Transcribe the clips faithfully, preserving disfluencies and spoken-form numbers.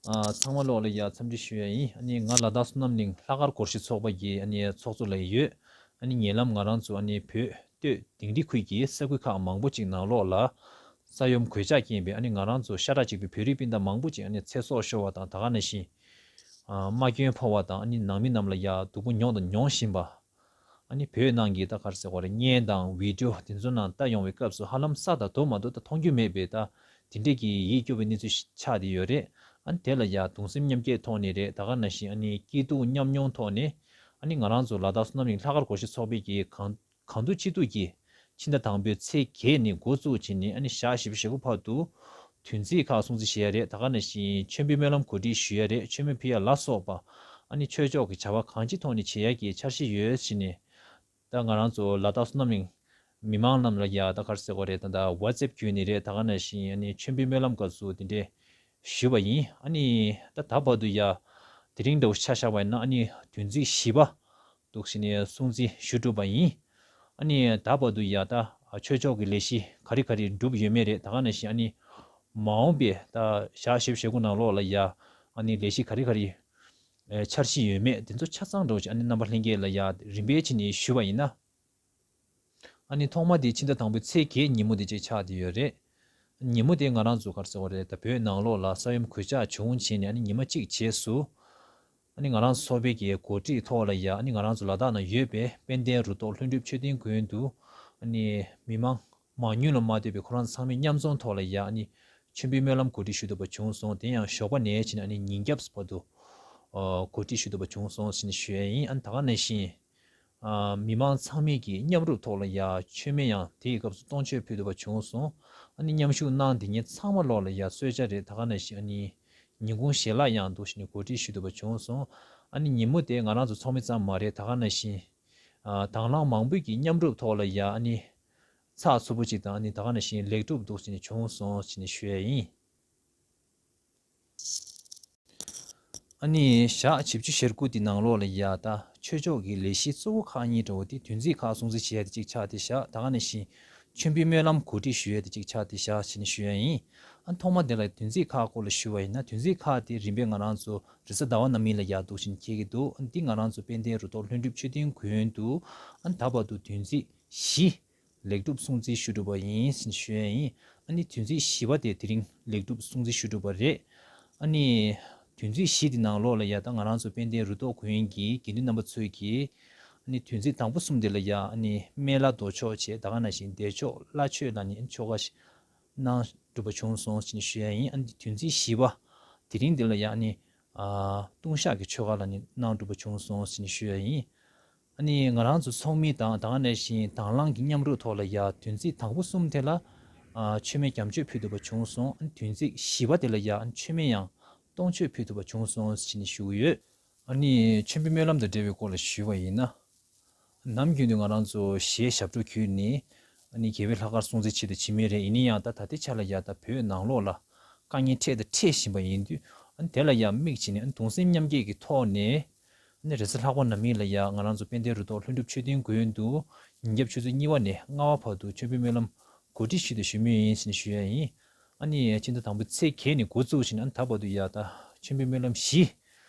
ཨ་ཚང་མ་ལོག་ལ་ཡ་འཚམས་འདྲི་ཞུ་ཡ་ཡིན། ཨ་ནི་ང་ལ་དྭགས་བསོད་ནམས་གླིང་ལྷག་དཀར་སྒོར་གཞས་ཚོགས་པ་གི་ཨ་ནི་ཚོགས་གཙོ་ལ་ཡོད། ཨ་ནི་ཉེ་ལམ་ང་རང་ཚོ་ཨ་ནི་བོད་སྟོད་དིང་རི་ཁུལ་གྱི་ས་ཁུལ་ཁག་མང་པོ་ཅིག་ནང་ལོགས་ལ་ས་ཡོམ་གོད་ཆག་རྐྱེན་པས་ཨ་ནི་ང་རང་ཚོ་ཤ་ཁྲག་གཅིག་པའི་བོད་རིགས་སྤུན་ཟླ་མང་པོ་ཅིག་ཨ་ནི་ཚེ་སྲོག་ཤོར་བ་དང་། ད་ག་ནང་བཞིན་ཨ་རྨ་སྐྱོན་ཕོག་པ་དང་། ཨ་ནི་ནང་མི་རྣམས་ལ་ཡ་སྡུག་པོ་མྱོང་དང་མྱོང་བཞིན་པ། ཨ་ནི་བོད་ནང་གི་ད་ག་རེ་ཟེར་དགོས་རེད། བརྙན་དང་བི་ཌིའོ་དེ་ཚོ་ནང་ལྟ་ཡོང་བའི་སྐབས་སུ་ཧ་ལམ་ས་དང་རྡོ་མ་གཏོགས་ད་མཐོང་རྒྱུ་མེད་པའི་ད་དེ་འདྲས་ཀྱི་ཡིད་སྐྱོ་བའི་གནས་ཚུལ་ཞིག་ཆགས་བསྡད་ཡོད་རེད། ཨ་ནི་དེ་ལ་ཡ་གདུང་སེམས་མཉམ་སྐྱེད་ཐོག་ནས་རེད། ད་ག་ནང་བཞིན་ཨ་ནི་སྐྱིད་སྡུག་མཉམ་མྱོང་ཐོག་ནས། ཨ་ནི་ང་རང་ཚོ་ལ་དྭགས་བསོད་ནམས་གླིང་ལྷག་དཀར་སྒོར་གཞས་ཚོགས་པའི་གི་གང་གང་ཐུབ་ཅི་ཐུབ་ཀྱིས་ཕྱི་ཟླ་དང་པོའི་ཚེས་བརྒྱད་ནས་འགོ་བཙུགས་བྱས་ནས། ཨ་ནི་ཞག་བཞི་བཅུ་ཞེ་དགུ་བར་དུ་དུས་ཚིགས་ཁག་སྲུང་བརྩི་བྱེད་ཡ་རེད། ད་ག་ནང་བཞིན་མཆོད་འབུལ་སྨོན་ལམ་གོ་སྒྲིག་ཞུ་ཡ་རེད། མཆོད་མེ་ཕུལ་ཡ་ལ་སོགས་པ་ཨ་ནི་ཆོས་ཕྱོགས་ཀྱི་བྱ་བ་གང་ཅིའི་ཐོག་ནས་བྱེད་ཡ་གི་འཆར་གཞི་ཡོད་བྱས་ནས། ད་ང་རང་ཚོ་ལ་དྭགས་བསོད་ནམས་གླིང་མི་མང་རྣམས་ལ་ཡ་ད་ག་རེ་ཟེར་དགོས་རེད། ད་ད་ཝ་ཙེབ་བརྒྱུད་ནས་རེད། ད་ག་ནང་བཞིན་ཨ་ནི་མཆོད་འབུལ་སྨོན་ལམ་སྐབས་སུ་དེ་འདྲས་ཞུས་པ་ཡིན། ཨ་ནི་ད་ད་བར་དུ་ཡ་དེ་རིང་འདྲ་བོ་ཆ་བཞག་པ་ཡིན་ན་ཨ་ནི་དུས་ཚིགས་བཞི་པ་འདུག་བྱས་ནས་སྲུང་བརྩི་ཞུ་གྲུབ་པ་ཡིན། ཨ་ནི་ད་བར་དུ་ཡ་ད་ཆོས་ཕྱོགས་ཀྱི་ལས་གཞི་ག་རེ་ག་རེ་གྲུབ་ཡོད་མེད་རེད། ད་ག་ནང་བཞིན་ཨ་ནི་མ་འོངས་པའི་ད་ཞག་བཞི་བཅུ་ཞེ་དགུ་ནང་ལོགས་ལ་ཡ་ཨ་ནི་ལས་གཞི་ག་རེ་ག་རེ་ཨེ་འཆར་གཞི་ཡོད་མེད་དེ་ཚོ་ཆ་ཚང་འདྲ་བོ་ཅིག་ཨ་ནི་རྣམ་པ་ལྷན་རྒྱས་ལ་ཡ་རིམ་པས་བྱས་ནས་ཞུས་པ་ཡིན་ན། ཨ་ནི་ཐོག་མ་དེ་ཕྱི་ཟླ་དང་པོའི་ཚེས་བརྒྱད་ཉིན་མོ་དེ་གཅིག་ཆགས་བསྡད་ཡོད་རེད། ཉིན་མོ་དེ་ང་རང་ཚོ་ག་རེ་ཟེར་དགོས་རེད། ད་བོད་ནང་ལོགས་ལ་ས་ཡོམ་གོད་ཆག་བྱུང་བྱས་ནས། ཨ་ནི་ཉི་མ་གཅིག་རྗེས་སུ་ཨ་ནི་ང་རང་ཚོ་ཚོགས་པའི་གི་གོ་སྒྲིག་ཐོག་ལ་ཡ་ཨ་ནི་ང་རང་ཚོ་ལ་དྭགས་ནང་ཡོད་པའི་དཔལ་ལྡན་རུ་ཐོག་ལྷུན་གྲུབ་མཆོད་རྟེན་དགོན་དུ་ཨ་ནི་མི་མང་མང་ཉུང་ལ་མ་ལྟོས་པའི་ཁོ་རང་ཚང་མས་མཉམ་འཛོམས་ཐོག་ལ་ཡ་ཨ་ནི་མཆོད་འབུལ་སྨོན་ལམ་གོ་སྒྲིག་ཞུ་ཐུབ་པ་བྱུང་སོང་། དེ་ཡང་ཞོགས་པ་ནས་བྱས་ནས་ཨ་ནི་ཉིན་རྒྱབ་བར་དུ་ཨ་གོ་སྒྲིག་ཞུ་ཐུབ་པ་བྱུང་སོང་ཟེར་ནས་ཞུ་ཡ་ཡིན། ཨ་ནི་ད་ག་ནང་བཞིན་ཨ་མི་མང་ཚང་མས་ཀྱི་མཉམ་རུབ་ཐོག་ལ་ཡ་མཆོད་མེ་ཡང་དེའི་སྐབས་སུ་གཏོང་མཆོད་ཕུལ་ཐུབ་པ་བྱུང་སོང་། ཨ་ནི་མཉམ་ཞུགས་གནང་བསྡད་མཁན་ཚང་མ་ལོག་ལ་ཡ་གསོལ་ཇ་རེད། ད་ག་ནང་བཞིན་ཨ་ནི་ཉིན་གུང་ཞལ་ལག་ཡང་འདུག་བྱས་ནས་གོ་སྒྲིག་ཞུ་ཐུབ་པ་བྱུང་སོང་། ཨ་ནི་ཉིན་མོ་དེ་ང་རང་ཚོ་ཚོགས་མི་ཙམ་མ་རེད། ད་ག་ནང་བཞིན་ཨ་དྭང་བླངས་མང་པོས་ཀྱི་མཉམ་རུབ་ཐོག་ལ་ཡ་ཨ་ནི་ཚགས་ཚུད་པོ་ཅིག་དང་། ཨ་ནི་ད་ག་ནང་བཞིན་ལེགས་གྲུབ་འདུག་བྱས་ནས་བྱུང་སོང་ཟེར་ནས་ཞུ་ཡ་ཡིན། ཨ་ནི་ཞག་བཞི་བཅུ་ཞེ་དགུ་དེ་ནང་ལོགས་ལ་ཡ་ད་ཆོས་ཕྱོགས་ཀྱི་ལས་གཞི་གཙོ་བོ་ཁག་གཉིས་འདྲ་བོ་དེ་དུས་ཚིགས་ཁག་སྲུང་བརྩི་བྱེད་ཡ་དེ་གཅིག་ཆགས་བསྡད་བཞག་ད་ག་ནང་བཞིན་མཆོད་འབུལ་སྨོན་ལམ་གོ་སྒྲིག་ཞུ་ཡ་དེ་གཅིག་ཆགས་བསྡད་བཞག་ཟེར་ནས་ཞུ་ཡ་ཡིན། ཨ་ཐོག་མ་དེ་ལ་དུས་ཚིགས་ཁག་སྐོར་ལ་ཞུ་བ་ཡིན་ན། དུས་ཚིགས་ཁག་དེ་རིམ་པས་ང་རང་ཚོ་རེས་གཟའ་ཟླ་བ་ནམ་ཡིན་ལ་ཡ་འདུག་བྱས་ནས་འཁེལ་གྱི་འདུག་ཨ་འདི་ང་རང་ཚོ་དཔལ་ལྡན་རུ་ཐོག་ལྷུན་གྲུབ་མཆོད་རྟེན་དགོན་དུ་ཨ་ད་བར་དུ་དུས་ཚིགས་བཞི་ལེགས་གྲུབ་སྲུང་བརྩི་ཞུ་གྲུབ་པ་ཡིན་ཟེར་ནས་ཞུ་ཡ་ཡིན། ཨ་ནི་དུས་ཚིགས་བཞི་པ་དེ་དེ་རིང་ལེགས་གྲུབ་སྲུང་བརྩི་ཞུ་གྲུབ་པ་རེད། ཨ་ནི་དུས་ཚིགས་བཞི་དེ་ནང་ལོགས་ལ་ཡ་ད་ང་རང་ཚོ་དཔལ་ལྡན་རུ་ཐོག་དགོན་གྱི་དགེ་འདུན་རྣམ་པ་ཚོས་ཀྱིས་ཨ་ནི་དུས་ཚིགས་དང་པོ་གསུམ་དེ་ལ་ཡ་ཨ་ནི་སྨན་བླ་མདོ་ཆོག་བྱས། ད་ག་ནང་བཞིན་བདེ་མཆོག་བླ་མཆོད་ལ་ནི་ཆོ་ག་ཞིག་གནང་གྲུབ་པ་བྱུང་སོང་ཟེར་ནས་ཞུ་ཡ་ཡིན། ཨ་ནི་དུས་ཚིགས་བཞི་པ་དེ་རིང་འདི་ལ་ཡ་ཨ་ནི་ཨ་ལྟུང་བཤགས་ཀྱི་ཆོ་ག་ལ་ནི་གནང་གྲུབ་པ་བྱུང་སོང་ཟེར་ནས་ཞུ་ཡ་ཡིན། ཨ་ནི་ང་རང་ཚོ་ཚོགས་མི་དང་ད་ག་ནང་བཞིན་དྭང་བླངས་ཀྱི་མཉམ་རུབ་ཐོག་ལ་ཡ་དུས་ཚིགས་དང་པོ་གསུམ་དེ་ལ་ཨ་མཆོད་མེ་བརྒྱ་མཆོད་ཕུལ་ཐུབ་པ་བྱུང་སོང་། ཨ་ནི་དུས་ཚིགས་བཞི་པ་དེ་ལ་ཡ་མཆོད་མེ་ཡང་སྟོང་མཆོད་ཕུལ་ཐུབ་པ་བྱུང་སོང་ཟེར་ནས་ཞུ་གི་ཡོད། ཨ་ནི་མཆོད་འབུལ་སྨོན་ལམ་དང་འབྲེལ་བའི་སྐོར་ལ་ཞུས་པ་ཡིན་ན། ནམ་རྒྱུན་དུ་ང་རང་ཚོ་གཞས་ཞབས་བྲོ་བརྒྱུད་ནས་ཨ་ནི་རྒྱལ་བའི་ལྷག་དཀར་སྲུང་བརྩི་བྱེད་དང་བྱེད་མུས་རེད། ཡིན་ན་ཡང་ད་ད་ལྟའི་ཆ་ལ་ཡ་ད་བོད་ནང་ལོགས་ལ་དཀའ་ངལ་འཕྲད་དང་འཕྲད་བཞིན་པ་ཡིན་དུས། ཨ་ནི་དེ་ལ་ཡ་དམིགས་བྱས་ནས་ཨ་ནི་གདུང་སེམས་མཉམ་སྐྱེད་ཀྱི་ཐོག་ནས། ཨ་ནི་རེས་གཟའ་ལྷག་པ་ནམ་ཡིན་ལ་ཡ་ང་རང་ཚོ་དཔལ་ལྡན་རུ་ཐོག་ལྷུན་གྲུབ་མཆོད་རྟེན་དགོན་དུ་ཉིན་རྒྱབ་ཆུ་ཚོད་གཉིས་པ་ནས་ལྔ་པ་བར་དུ་མཆོད་འབུལ་སྨོན་ལམ་གོ་སྒྲིག་ཞུས་དང་ཞུ་མུས་ཡིན་ཟེར་ནས་ཞུ་ཡ་ཡིན། ཨ་ནི་ཕྱི་ཟླ་དང་པོའི་ཚེས་བརྒྱད་ནས་འགོ་བཙུགས་བྱས་ནས་ཨ་ནི་ད་བར་དུ་ཡ་ད་མཆོད་འབུལ་སྨོན་ལམ་བཞི་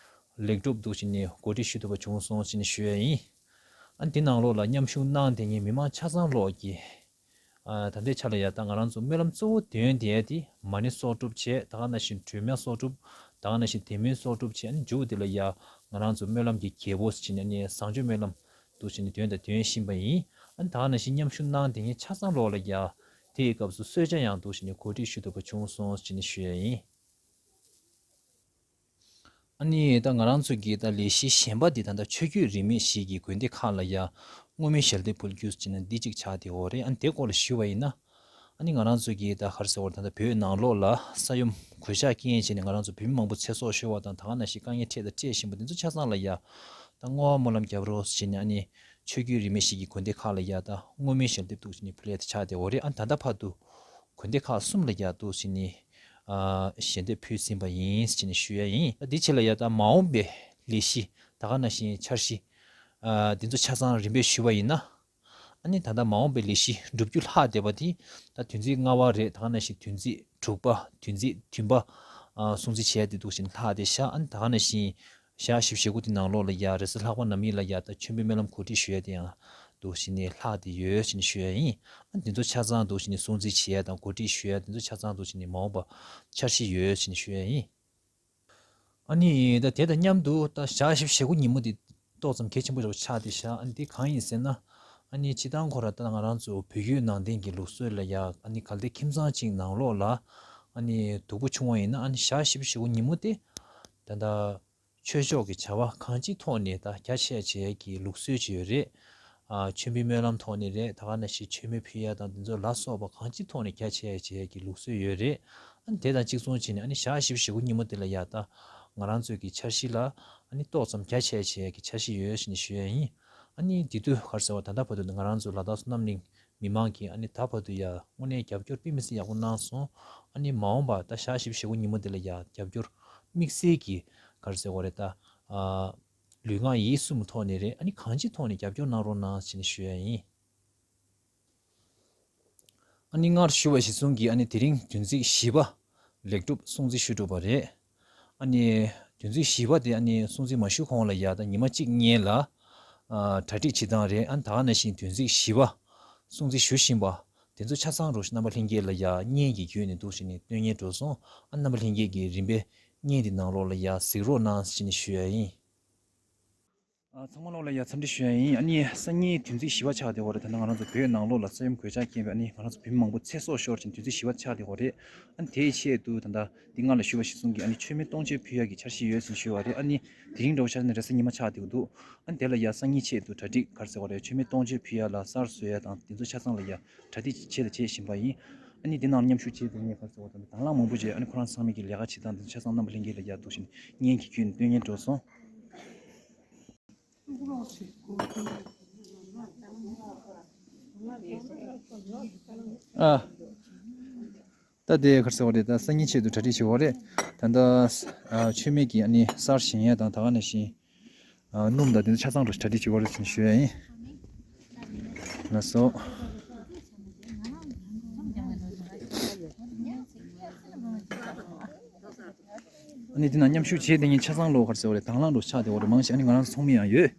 ལེགས་གྲུབ་འདུག་བྱས་ནས་གོ་སྒྲིག་ཞུ་ཐུབ་པ་བྱུང་སོང་ཟེར་ནས་ཞུ་ཡ་ཡིན། ཨ་ནི་དེ་ནང་ལོགས་ལ་མཉམ་ཞུགས་གནང་བསྡད་མཁན་མི་མང་ཆ་ཚང་ལོག་གིས། ཨ་ད་ལྟའི་ཆ་ལ་ཡ་ད་ང་རང་ཚོ་སྨོན་ལམ་གཙོ་བོ་འདོན་བསྡད་ཡ་དེ་མ་ཎི་གསོག་སྒྲུབ་བྱས། ད་ག་ནང་བཞིན་སྒྲོལ་མ་གསོག་སྒྲུབ། ད་ག་ནང་བཞིན་དེ་མིན་གསོག་སྒྲུབ་བྱས། ཨ་ནི་མཇུག་དེ་ལ་ཡ་ང་རང་ཚོ་སྨོན་ལམ་གྱི་རྒྱལ་པོ་ཟེར་ནས་ཨ་ནི་བཟང་སྤྱོད་སྨོན་ལམ་འདུག་བྱས་ནས་འདོན་དང་འདོན་བཞིན་པ་ཡིན། ཨ་ནི་ད་ག་ནང་བཞིན་མཉམ་ཞུགས་གནང་བསྡད་མཁན་ཆ་ཚང་ལོག་ལ་ཡ་དེའི་སྐབས་སུ་གསོལ་ཇ་ཡང་འདུག་བྱས་ནས་གོ་སྒྲིག་ཞུ་ཐུབ་པ་བྱུང་སོང་ཟེར་ནས་ཞུ་ཡ་ཡིན། ཨ་ནི་ད་ང་རང་ཚོ་གི་ད་ལས་གཞི་གཞན་པ་འདི་ད་ལྟ་ཆོས་བརྒྱུད་རིས་མེད་བཞི་གི་དགོན་སྡེ་ཁག་ལ་ཡ་བསྔོ་སྨོན་ཞལ་འདེབས་ཕུལ་རྒྱུ་ཟེར་ན་འདི་གཅིག་ཆགས་བསྡད་ཡོད་རེད། ཨ་ནི་དེ་སྐོར་ལ་ཞུས་པ་ཡིན་ན། ཨ་ནི་ང་རང་ཚོ་གི་ད་ག་རེ་ཟེར་བ་རེད། ད་ལྟ་བོད་ནང་ལོགས་ལ་ས་ཡོམ་གོད་ཆག་རྐྱེན་བྱས་ནས་ང་རང་ཚོ་བོད་མི་མང་པོ་ཚེ་སྲོག་ཤོར་བ་དང་། ད་ག་ནང་བཞིན་དཀའ་ངལ་འཕྲད་དང་འཕྲད་བཞིན་པ་འདི་ཚོ་ཆ་ཚང་ལ་ཡ་ད་བསྔོ་བ་སྨོན་ལམ་རྒྱབ་རོགས་ཟེར་ནས། ཨ་ནི་ཆོས་བརྒྱུད་རིས་མེད་བཞི་གི་དགོན་སྡེ་ཁག་ལ་ཡ་ད་བསྔོ་སྨོན་ཞལ་འདེབས་འདུག་ཟེར་ནས་ཕུལ་ཡ་དེ་ཆགས་བསྡད་ཡོད་རེད། ཨ་ནི་ད་ལྟ་བར་དུ་དགོན་སྡེ་ཁག་གསུམ་ལ་ཡ་འདུག་ཟེར་ནས་ཨ་ཞལ་འདེབས་ཕུལ་ཟིན་པ་ཡིན་ཟེར་ནས་ཞུ་ཡ་ཡིན། ད་འདི་ཕྱི་ལ་ཡ་ད་མ་འོངས་པའི་ལས་གཞི་ད་ག་ནང་བཞིན་འཆར་གཞི་ཨ་འདི་ཚོ་ཆ་ཚང་རིམ་པས་ཞུས་པ་ཡིན་ན། ཨ་ནི་ད་ལྟ་མ་འོངས་པའི་ལས་གཞི་བསྒྲུབ་རྒྱུ་ལྷག་བསྡད་པ་དེ་ད་དུས་ཚིགས་ལྔ་པ་རེད། ད་ག་ནང་བཞིན་དུས་ཚིགས་དྲུག་པ། དུས་ཚིགས་བདུན་པ། ཨ་སྲུང་བརྩི་བྱས་ཏེ་འདུག་ཟེར་ནས་ལྷག་བསྡད་ཤག་ཨ་ནི་ད་ག་ནང་བཞིན་ཞག་བཞི་བཅུ་ཞེ་དགུ་དེ་ནང་ལོགས་ལ་ཡ་རེས་གཟའ་ལྷག་པ་ནམ་ཡིན་ལ་ཡ་ད་མཆོད་འབུལ་སྨོན་ལམ་གོ་སྒྲིག་ཞུ་ཡ་དེ་ཡང་འདུག་ཟེར་ནས་ལྷག་བསྡད་ཡོད་ཟེར་ནས་ཞུ་ཡ་ཡིན། ཨ་ནི་དེ་ཚོ་ཆ་ཚང་འདུག་ཟེར་ནས་སྲུང་བརྩི་བྱེད་ཡ་དང་གོ་སྒྲིག་ཞུ་ཡ་དེ་ཚོ་ཆ་ཚང་འདུག་ཟེར་ནས་མ་འོངས་པ་འཆར་གཞི་ཡོད་ཟེར་ནས་ཞུ་ཡ་ཡིན། ཨ་ནི་ད་དེ་དང་མཉམ་དུ་ད་ཞག་བཞི་བཅུ་ཞེ་དགུ་ཉིན་མོ་དེ་ཏོག་ཙམ་གལ་ཆེན་པོ་ཆགས་བསྡད་ཤག་ཨ་ནི་དེ་གང་ཡིན་ཟེར་ན། ཨ་ནི་སྤྱིར་བཏང་ཁོ་ར་ད་ང་རང་ཚོ་བོད་བརྒྱུད་ནང་བསྟན་གྱི་ལུགས་སྲོལ་ལ་ཡ་ཨ་ནི་གལ་ཏེ་ཁྱིམ་ཚང་གཅིག་ནང་ལོགས་ལ་ཨ་ནི་སྡུག་པོ་བྱུང་བ་ཡིན་ན་ཨ་ནི་ཞག་བཞི་བཅུ་ཞེ་དགུ་ཉིན་མོ་དེ་ད་ད་ཆོས་ཕྱོགས་ཀྱི་བྱ་བ་གང་ཅིའི་ཐོག་ནས་ད་རྒྱ་ཆེ་བྱེད་ཀྱི་ལུགས་སྲོལ་ཅིག་ཡོད་རེད། ཨ་མཆོད་འབུལ་སྨོན་ལམ་ཐོག་ནས་རེད། ད་ག་ནང་བཞིན་མཆོད་མེ་ཕུལ་ཡ་དང་དེ་ཚོ་ལ་སོགས་པ་གང་ཅིའི་ཐོག་ནས་རྒྱ་ཆེ་བྱེད་ཀྱི་ལུགས་སྲོལ་ཡོད་རེད། ཨ་ནི་དེ་དང་གཅིག་མཚུངས་བྱས་ནས་ཨ་ནི་ཞག་བཞི་བཅུ་ཞེ་དགུ་ཉིན་མོ་དེ་ལ་ཡ་ད་ང་རང་ཚོའི་གི་འཆར་གཞི་ལ་ཨ་ནི་ཏོག་ཙམ་རྒྱ་ཆེ་བྱེད་ཀྱི་འཆར་གཞི་ཡོད་ཟེར་ནས་ཞུ་ཡ་ཡིན། ཨ་ནི་དེ་དུས་ག་རེ་ཟེར་བ་ད་ལྟ་བར་དུ་ང་རང་ཚོ་ལ་དྭགས་བསོད་ནམས་གླིང་མི་མང་གིས་ཨ་ནི་ད་བར་དུ་ཡ་དངོས་གནས་རྒྱབ་སྐྱོར་དཔེ་མི་སྲིད་ཡག་པོ་གནང་སོང་། ཨ་ནི་མ་འོངས་པ་ད་ཞག་བཞི་བཅུ་ཞེ་དགུ་ཉིན་མོ་དེ་ལ་ཡ་རྒྱབ་སྐྱོར་དམིགས་བསལ་གྱི་ག་རེ་ཟེར་བ་རེད་ད། ཨ་ལུས་ངག་ཡིད་གསུམ་ཐོག་ནས་རེད། ཨ་ནི་གང་ཅིའི་ཐོག་ནས་རྒྱབ་སྐྱོར་གནང་རོགས་གནང་ཟེར་ནས་ཞུ་ཡ་ཡིན། ཨ་ནི་སྔར་ཞུ་བ་གཞིར་བཟུང་གིས་ཨ་ནི་དེ་རིང་བདུན་ཚིགས་བཞི་པ་ལེགས་གྲུབ་སྲུང་བརྩི་ཞུ་གྲུབ་པ་རེད། ཨ་ནི་བདུན་ཚིགས་བཞི་པ་དེ་ཨ་ནི་སྲུང་བརྩི་མ་ཞུ་གོང་ལ་ཡ་ད་ཉི་མ་གཅིག་སྔོན་ལ་ཨ་གྲ་སྒྲིག་བྱེད་སྟངས་རེད། ཨ་ནི་ད་ག་ནང་བཞིན་བདུན་ཚིགས་བཞི་པ་སྲུང་བརྩི་ཞུ་བཞིན་པ་དེ་ཚོ་ཆ་ཚང་རུ་རྣམ་པ་ལྷན་རྒྱས་ལ་ཡ་བརྙན་གྱི་བརྒྱུད་ནས་འདུག་ཟེར་ནས་སྟོན་སྙིང་འདོད་སོང་། ཨ་རྣམ་པ་ལྷན་རྒྱས་ཀྱིས་རིམ་པས་བརྙན་དེ་ནང་ལོགས་ལ་ཡ་གཟིགས་རོགས་གནང་ཟེར་ནས་ཞུ་ཡ་ཡིན། ཨ་ཚང་མ་ལོག་ལ་ཡ་འཚམས་འདྲི་ཞུ་ཡ་ཡིན། ཨ་ནི་སང་ཉིན་བདུན་ཚིགས་བཞི་པ་ཆགས་བསྡད་ཡོད་རེད། ད་ནི་ང་རང་ཚོ་བོད་ནང་ལོགས་ལ་ས་ཡོམ་གོད་ཆག་རྐྱེན་པས་ཨ་ནི་ང་རང་ཚོ་བོད་མི་མང་པོ་ཚེ་སྲོག་ཤོར་ཅིང་བདུན་ཚིགས་བཞི་པ་ཆགས་བསྡད་ཡོད་རེད། ཨ་ནི་དེའི་ཆེད་དུ་ད་ལྟ་འདི་སྔར་ལ་ཞུས་པ་གཞིར་བཟུང་གིས་ཨ་ནི་མཆོད་མེ་སྟོང་མཆོད་ཕུལ་ཡག་གི་འཆར་གཞི་ཡོད་ཟེར་ཞུས་པ་རེད། ཨ་ནི་དེ་རིང་འདྲ་བོ་ཆ་བཞག་ན་རེས་གཟའ་ཉི་མ་ཆགས་བསྡད་ཡོད་འདུག་ཨ་ནི་དེ་ལ་ཡ་སང་ཉིན་ཆེད་དུ་གྲ་སྒྲིག་ག་རེ་ཟེར་བ་རེད། མཆོད་མེ་སྟོང་མཆོད་ཕུལ་ཡག་ལ་གསར་བཟོ་ཡག་དང་དེ་ཚོ་ཆ་ཚང་ལ་ཡ་གྲ་སྒྲིག་བྱས་དང་བྱེད་བཞིན་པ་ཡིན། ཨ་ནི་དེ་ནང་མཉམ་ཞུགས་བྱས་དེ་ངས་ག་རེ་ཟེར་བ་དང་དང་བླངས་མང་པོ་བྱས། ཨ་ནི་ཁོ་རང་ཚང་མས་ཀྱི་ལས་ཀ་བྱེད་སྟངས་དེ་ཚོ་ཆ་ཚང་རྣམ་པ་ལྷན་རྒྱས་ལ་ཡ་འདུག་བཞིན་བརྙན་གྱི་བརྒྱུད་ནས་སྟོན་སྙིང་འདོད་སོང་། ཨ། ད་དེ་ག་རེ་ཟེར་བ་རེད། ད་སང་ཉིན་ཆེད་དུ་གྲ་སྒྲིག་བྱེད་དགོས་རེད། ད་ལྟ་ཨ་མཆོད་མེ་གི་ཨ་ནི་གསར་བཞེངས་ཡ་དང་ད་ག་ནང་བཞིན་ཨ་སྣུམ་དང་དེ་ཚོ་ཆ་ཚང་རུ་གྲ་སྒྲིག་བྱེད་དགོས་རེད་ཟེར་ནས་ཞུ་ཡ་ཡིན། ལགས་སོ། ཨ་ནི་དེ་ནང་མཉམ་ཞུགས་བྱས་དེ་ཉིན་ཆ་ཚང་ལོ་ག་རེ་ཟེར་བ་རེད། དང་བླངས་རུ་ཆགས་བསྡད་ཡོད་རེད། མང་ཆེ་ཨ་ནི་ང་རང་ཚོ་ཚོགས་མི་ཡང་ཡོད།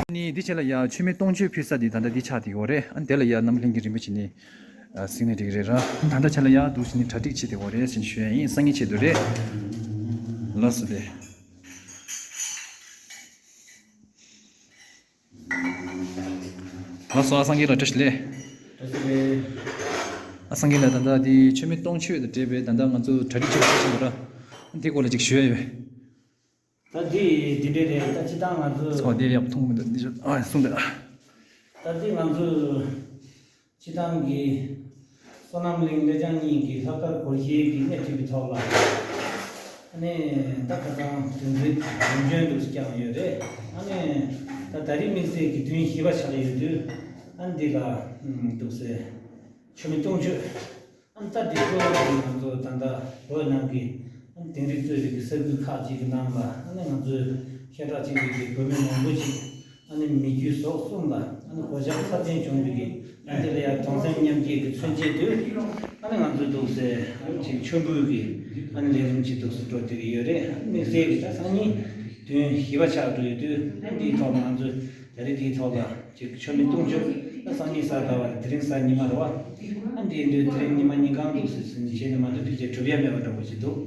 ཨ་ནི་འདི་བྱས་ལ་ཡ་མཆོད་མེ་སྟོང་མཆོད་ཕུལ་ས་དེ་ད་ལྟ་འདི་ཆགས་བསྡད་ཡོད་རེད། ཨ་ནི་དེ་ལ་ཡ་རྣམ་པ་ལྷན་རྒྱས་རིམ་པ་བྱས་ནས་ཨ་གཟིགས་ནས་འགྲིག་རེད་ར། ད་ལྟ་བྱས་ལ་ཡ་འདུག་བྱས་ནས་གྲ་སྒྲིག་བྱེད་བསྡད་ཡོད་རེད་ཟེར་ནས་ཞུ་ཡ་ཡིན། སང་ཉིན་ཆེད་དུ་རེད། ལགས་སོ་དེ། ལགས་སོ། ཨ་སངས་རྒྱས་ལགས་བཀྲ་ཤིས་བདེ་ལེགས། བཀྲ་ཤིས་བདེ་ལེགས། ཨ་སངས་རྒྱས་ལགས། ད་ལྟ་འདི་མཆོད་མེ་སྟོང་མཆོད་དང་འབྲེལ་བའི་ད་ལྟ་ང་ཚོ་གྲ་སྒྲིག་བྱེད་དགོས་ཀྱི་འདུག་ར། འདི་སྐོར་ལ་ཅིག་ཞུ་ཡ་ཡོད། ད་འདི་འདི་འདྲས་རེད། ད་སྤྱིར་བཏང་ང་ཚོ། ཨོ་འདི་ཡག་པོ་མཐོང་མི་འདུག་འདི་ཨ་གསུངས་འདུག་ད་འདི་ང་ཚོ་སྤྱིར་བཏང་གི་བསོད་ནམས་གླིང་ལེགས་བྱང་གཉིས་ཀྱི་ལྷག་དཀར་སྒོར་གཞས་ཀྱི་སྣེ་ཁྲིད་པའི་ཐོག་ལ། ཨ་ནི་ད་ཁ་སང་བདུན་ཚིགས་བདུན་བདུན་དུ་བསྐྱངས་ཡོད་རེད། ཨ་ནི་ད་ད་རེས་དམིགས་བསལ་གྱི་བདུན་བཞི་པ་ཆགས་ཡོད་དུས། ཨ་ནི་འདི་ལ་འདུག་སེ་མཆོད་མེ་སྟོང་མཆོད། ཨ་ནི་ད་འདི་ཚོ་ང་ཚོ་ད་ལྟ་བོད་ནང་གི་ཨ་ནི་དིང་རི་གཙོས་པའི་གི་ས་ཁུལ་ཁག་ཅིག་གི་ནང་ལ་ཨ་ནི་ང་ཚོའི་ཤ་ཁྲག་གཅིག་པའི་གི་བོད་མི་མང་པོ་ཞིག་ཨ་ནི་མི་རྒྱུ་ཟོག་གསུམ་ལ་ཨ་ནི་གོད་ཆག་ཚབས་ཆེན་བྱུང་བའི་གི། ཨ་ནི་དེ་ལ་ཡང་གདུང་སེམས་མཉམ་སྐྱེད་ཀྱི་མཚོན་བྱེད་དུ་ཨ་ནི་ང་ཚོ་འདུག་སེ་ཅིག་མཆོད་འབུལ་གྱི་ཨ་ནི་ལས་རིམ་ཅིག་འདུག་སེ་འགྲོ་བསྡད་ཀྱི་ཡོད་རེད། ཨ་ནི་དམིགས་བསལ་གྱི་ད་སང་ཉིན་བདུན་བཞི་པ་ཆགས་འགྲོ་ཡོད་དུས། ཨ་ནི་དེའི་ཐོག་ང་ཚོ་ད་རེས་དེའི་ཐོག་ལ་ཅིག་མཆོད་མེ་སྟོང་མཆོད། ད་སང་ཉིན་གཟའ་ཟླ་བ་རེད། དེ་རིང་གཟའ་ཉི་མ་རེད་བ། ཨ་ནི་དེ་ཡིན་དུས་དེ་རིང་ཉི་མ་ཉིན་གང་འདུག་སེ་ཟིན་བྱས་ནས་མ་འདུག་དུས་ཆེ་གྲུབ་ཡ་མེད་པ་འདྲ་པོ་ཞིག་འདུག་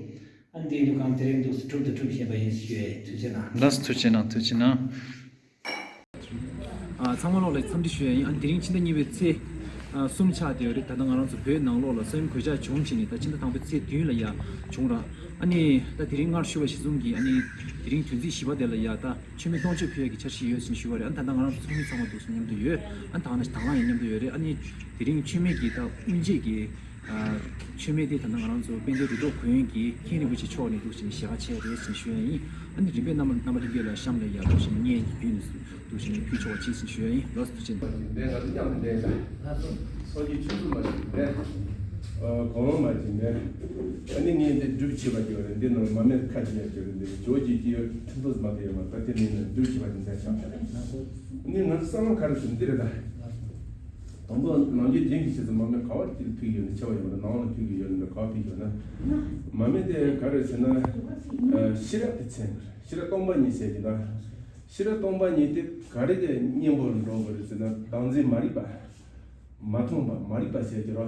ཨ་ནི་དེ་ཡིན་དུས་གང་དེ་རིང་འདུག་སེ་གྲུབ་དང་གྲུབ་བཞིན་པ་ཡིན་ཞུ་ཡས། ཐུགས་རྗེ་གནང་། ལགས་སོ། ཐུགས་རྗེ་གནང་། ཐུགས་རྗེ་གནང་། ཨ་ཚང་མ་ལོག་ལ་འཚམས་འདྲི་ཞུ་ཡ་ཡིན། ཨ་ནི་དེ་རིང་ཕྱི་ཟླ་གཉིས་པའི་ཚེས་ཨ་གསུམ་ཆགས་བསྡད་ཡོད་རེད། ད་ལྟ་ང་རང་ཚོ་བོད་ནང་ལོགས་ལ་ས་ཡོམ་གོད་ཆག་བྱུང་བྱས་ནས་ད་ཕྱི་ཟླ་དང་པོའི་ཚེས་བདུན་ལ་ཡ་བྱུང་ར། ཨ་ནི་ད་དེ་རིང་སྔར་ཞུ་བ་གཞིར་བཟུང་གིས་ཨ་ནི་དེ་རིང་བདུན་ཚིགས་བཞི་པ་དེ་ལ་ཡ་ད་མཆོད་མེ་སྟོང་མཆོད་ཕུལ་ཡ་གི་འཆར་གཞི་ཡོད་ཟེར་ནས་ཞུ་བ་རེད། ཨ་ནི་ད་ལྟ་ང་རང་ཚོ་ཚོགས་མི་ཚང་མ་འདུག་སེ་མཉམ་དུ་ཡོད། ཨ་ནི་ད་ག་ནང་བཞིན་དང་བླངས་ཡང་མཉམ་དུ་ཡོད་རེད། ཨ་ནི་དེ་རིང་མཆོད་མེ་གི་ད་དབུ་འབྱེད་ཀྱི་ཨ་མཆོད་མེ་དེ་ད་ལྟ་ང་རང་ཚོ་དཔལ་ལྡན་རི་ཐོག་དགོན་གྱི་མཁན་རིན་པོ་ཆེ་མཆོག་ནས་འདུག་སེ་ཞལ་ཁ་ཕྱེ་རེད་ཟེར་ཞུ་ཡ་ཡིན། ཨ་ནི་རིམ་པས་རྣམ་པ་རྣམ་པ་ལྷན་རྒྱས་ལ་གཤམ་ལ་ཡ་འདུག་སེ་བརྙན་གྱི་བརྒྱུད་ནས་འདུག་སེ་ཕུལ་ཆོག་པ་བྱེད་ཟེར་ཞུ་ཡ་ཡིན། ལགས་སོ། ཐུགས་རྗེ་ཆེ། ལགས་སོ། ཚོགས་ཀྱི་ཆུ་འཛུལ་མ་ཞིག་རེད། གོང་མ་ཅིག་མེད། ཨ་ནི་ངས་འདི་སྒྲུབ་བྱེད་པ་ཅིག་ཡོད་རེད། འདི་ནང་མ་མེད་ཁ་ཅིག་ཡང་ཅིག་རེད། འདི་ཇོ་ཅིག་ཅིག་ཡོད། ཁྲིམས་ཐོག་མ་དེ་ཡོད་མ་ད་དེ་ནས་ནི་སྒྲུབ་བྱེད་པ་ཅིག་མཛད་ཆགས་པ་རེད། ཨ་ནི་ང་ཚོ་བསམ་བློ་ག་རེ་ཟེར་འདི་རེད་ད། དང་པོ་ནང་རྒྱུད་རྒྱན་གྱི་ཆེད་དུ་མ་མེད་ག་བ་ཅིག་ལ་ཐུག་ཡོད་ན་ཆེ་བ་ཡོད་ན་ནང་ལ་ཐུག་གི་ཡོད་ན་ག་བ་ཐུག་ཡོད་ན། མ་མེད་དེ་ག་རེ་ཟེར་ན། ཤེས་རབ་ཀྱི་མཚན་པ་རེད། ཤེས་རབ་སྟོང་པ་ཉིད་ཟེར་གྱི་ད། ཤེས་རབ་སྟོང་པ་ཉིད་དེ་ག་རེ་གི་གཉེན་པོར་འགྲོ་དགོས་རེད་ཟེར་ན་བདག་འཛིན་མ་རིག་པ། མ་མཐོང་བ་མ་རིག་པ་ཟེར་གྱི་རོ།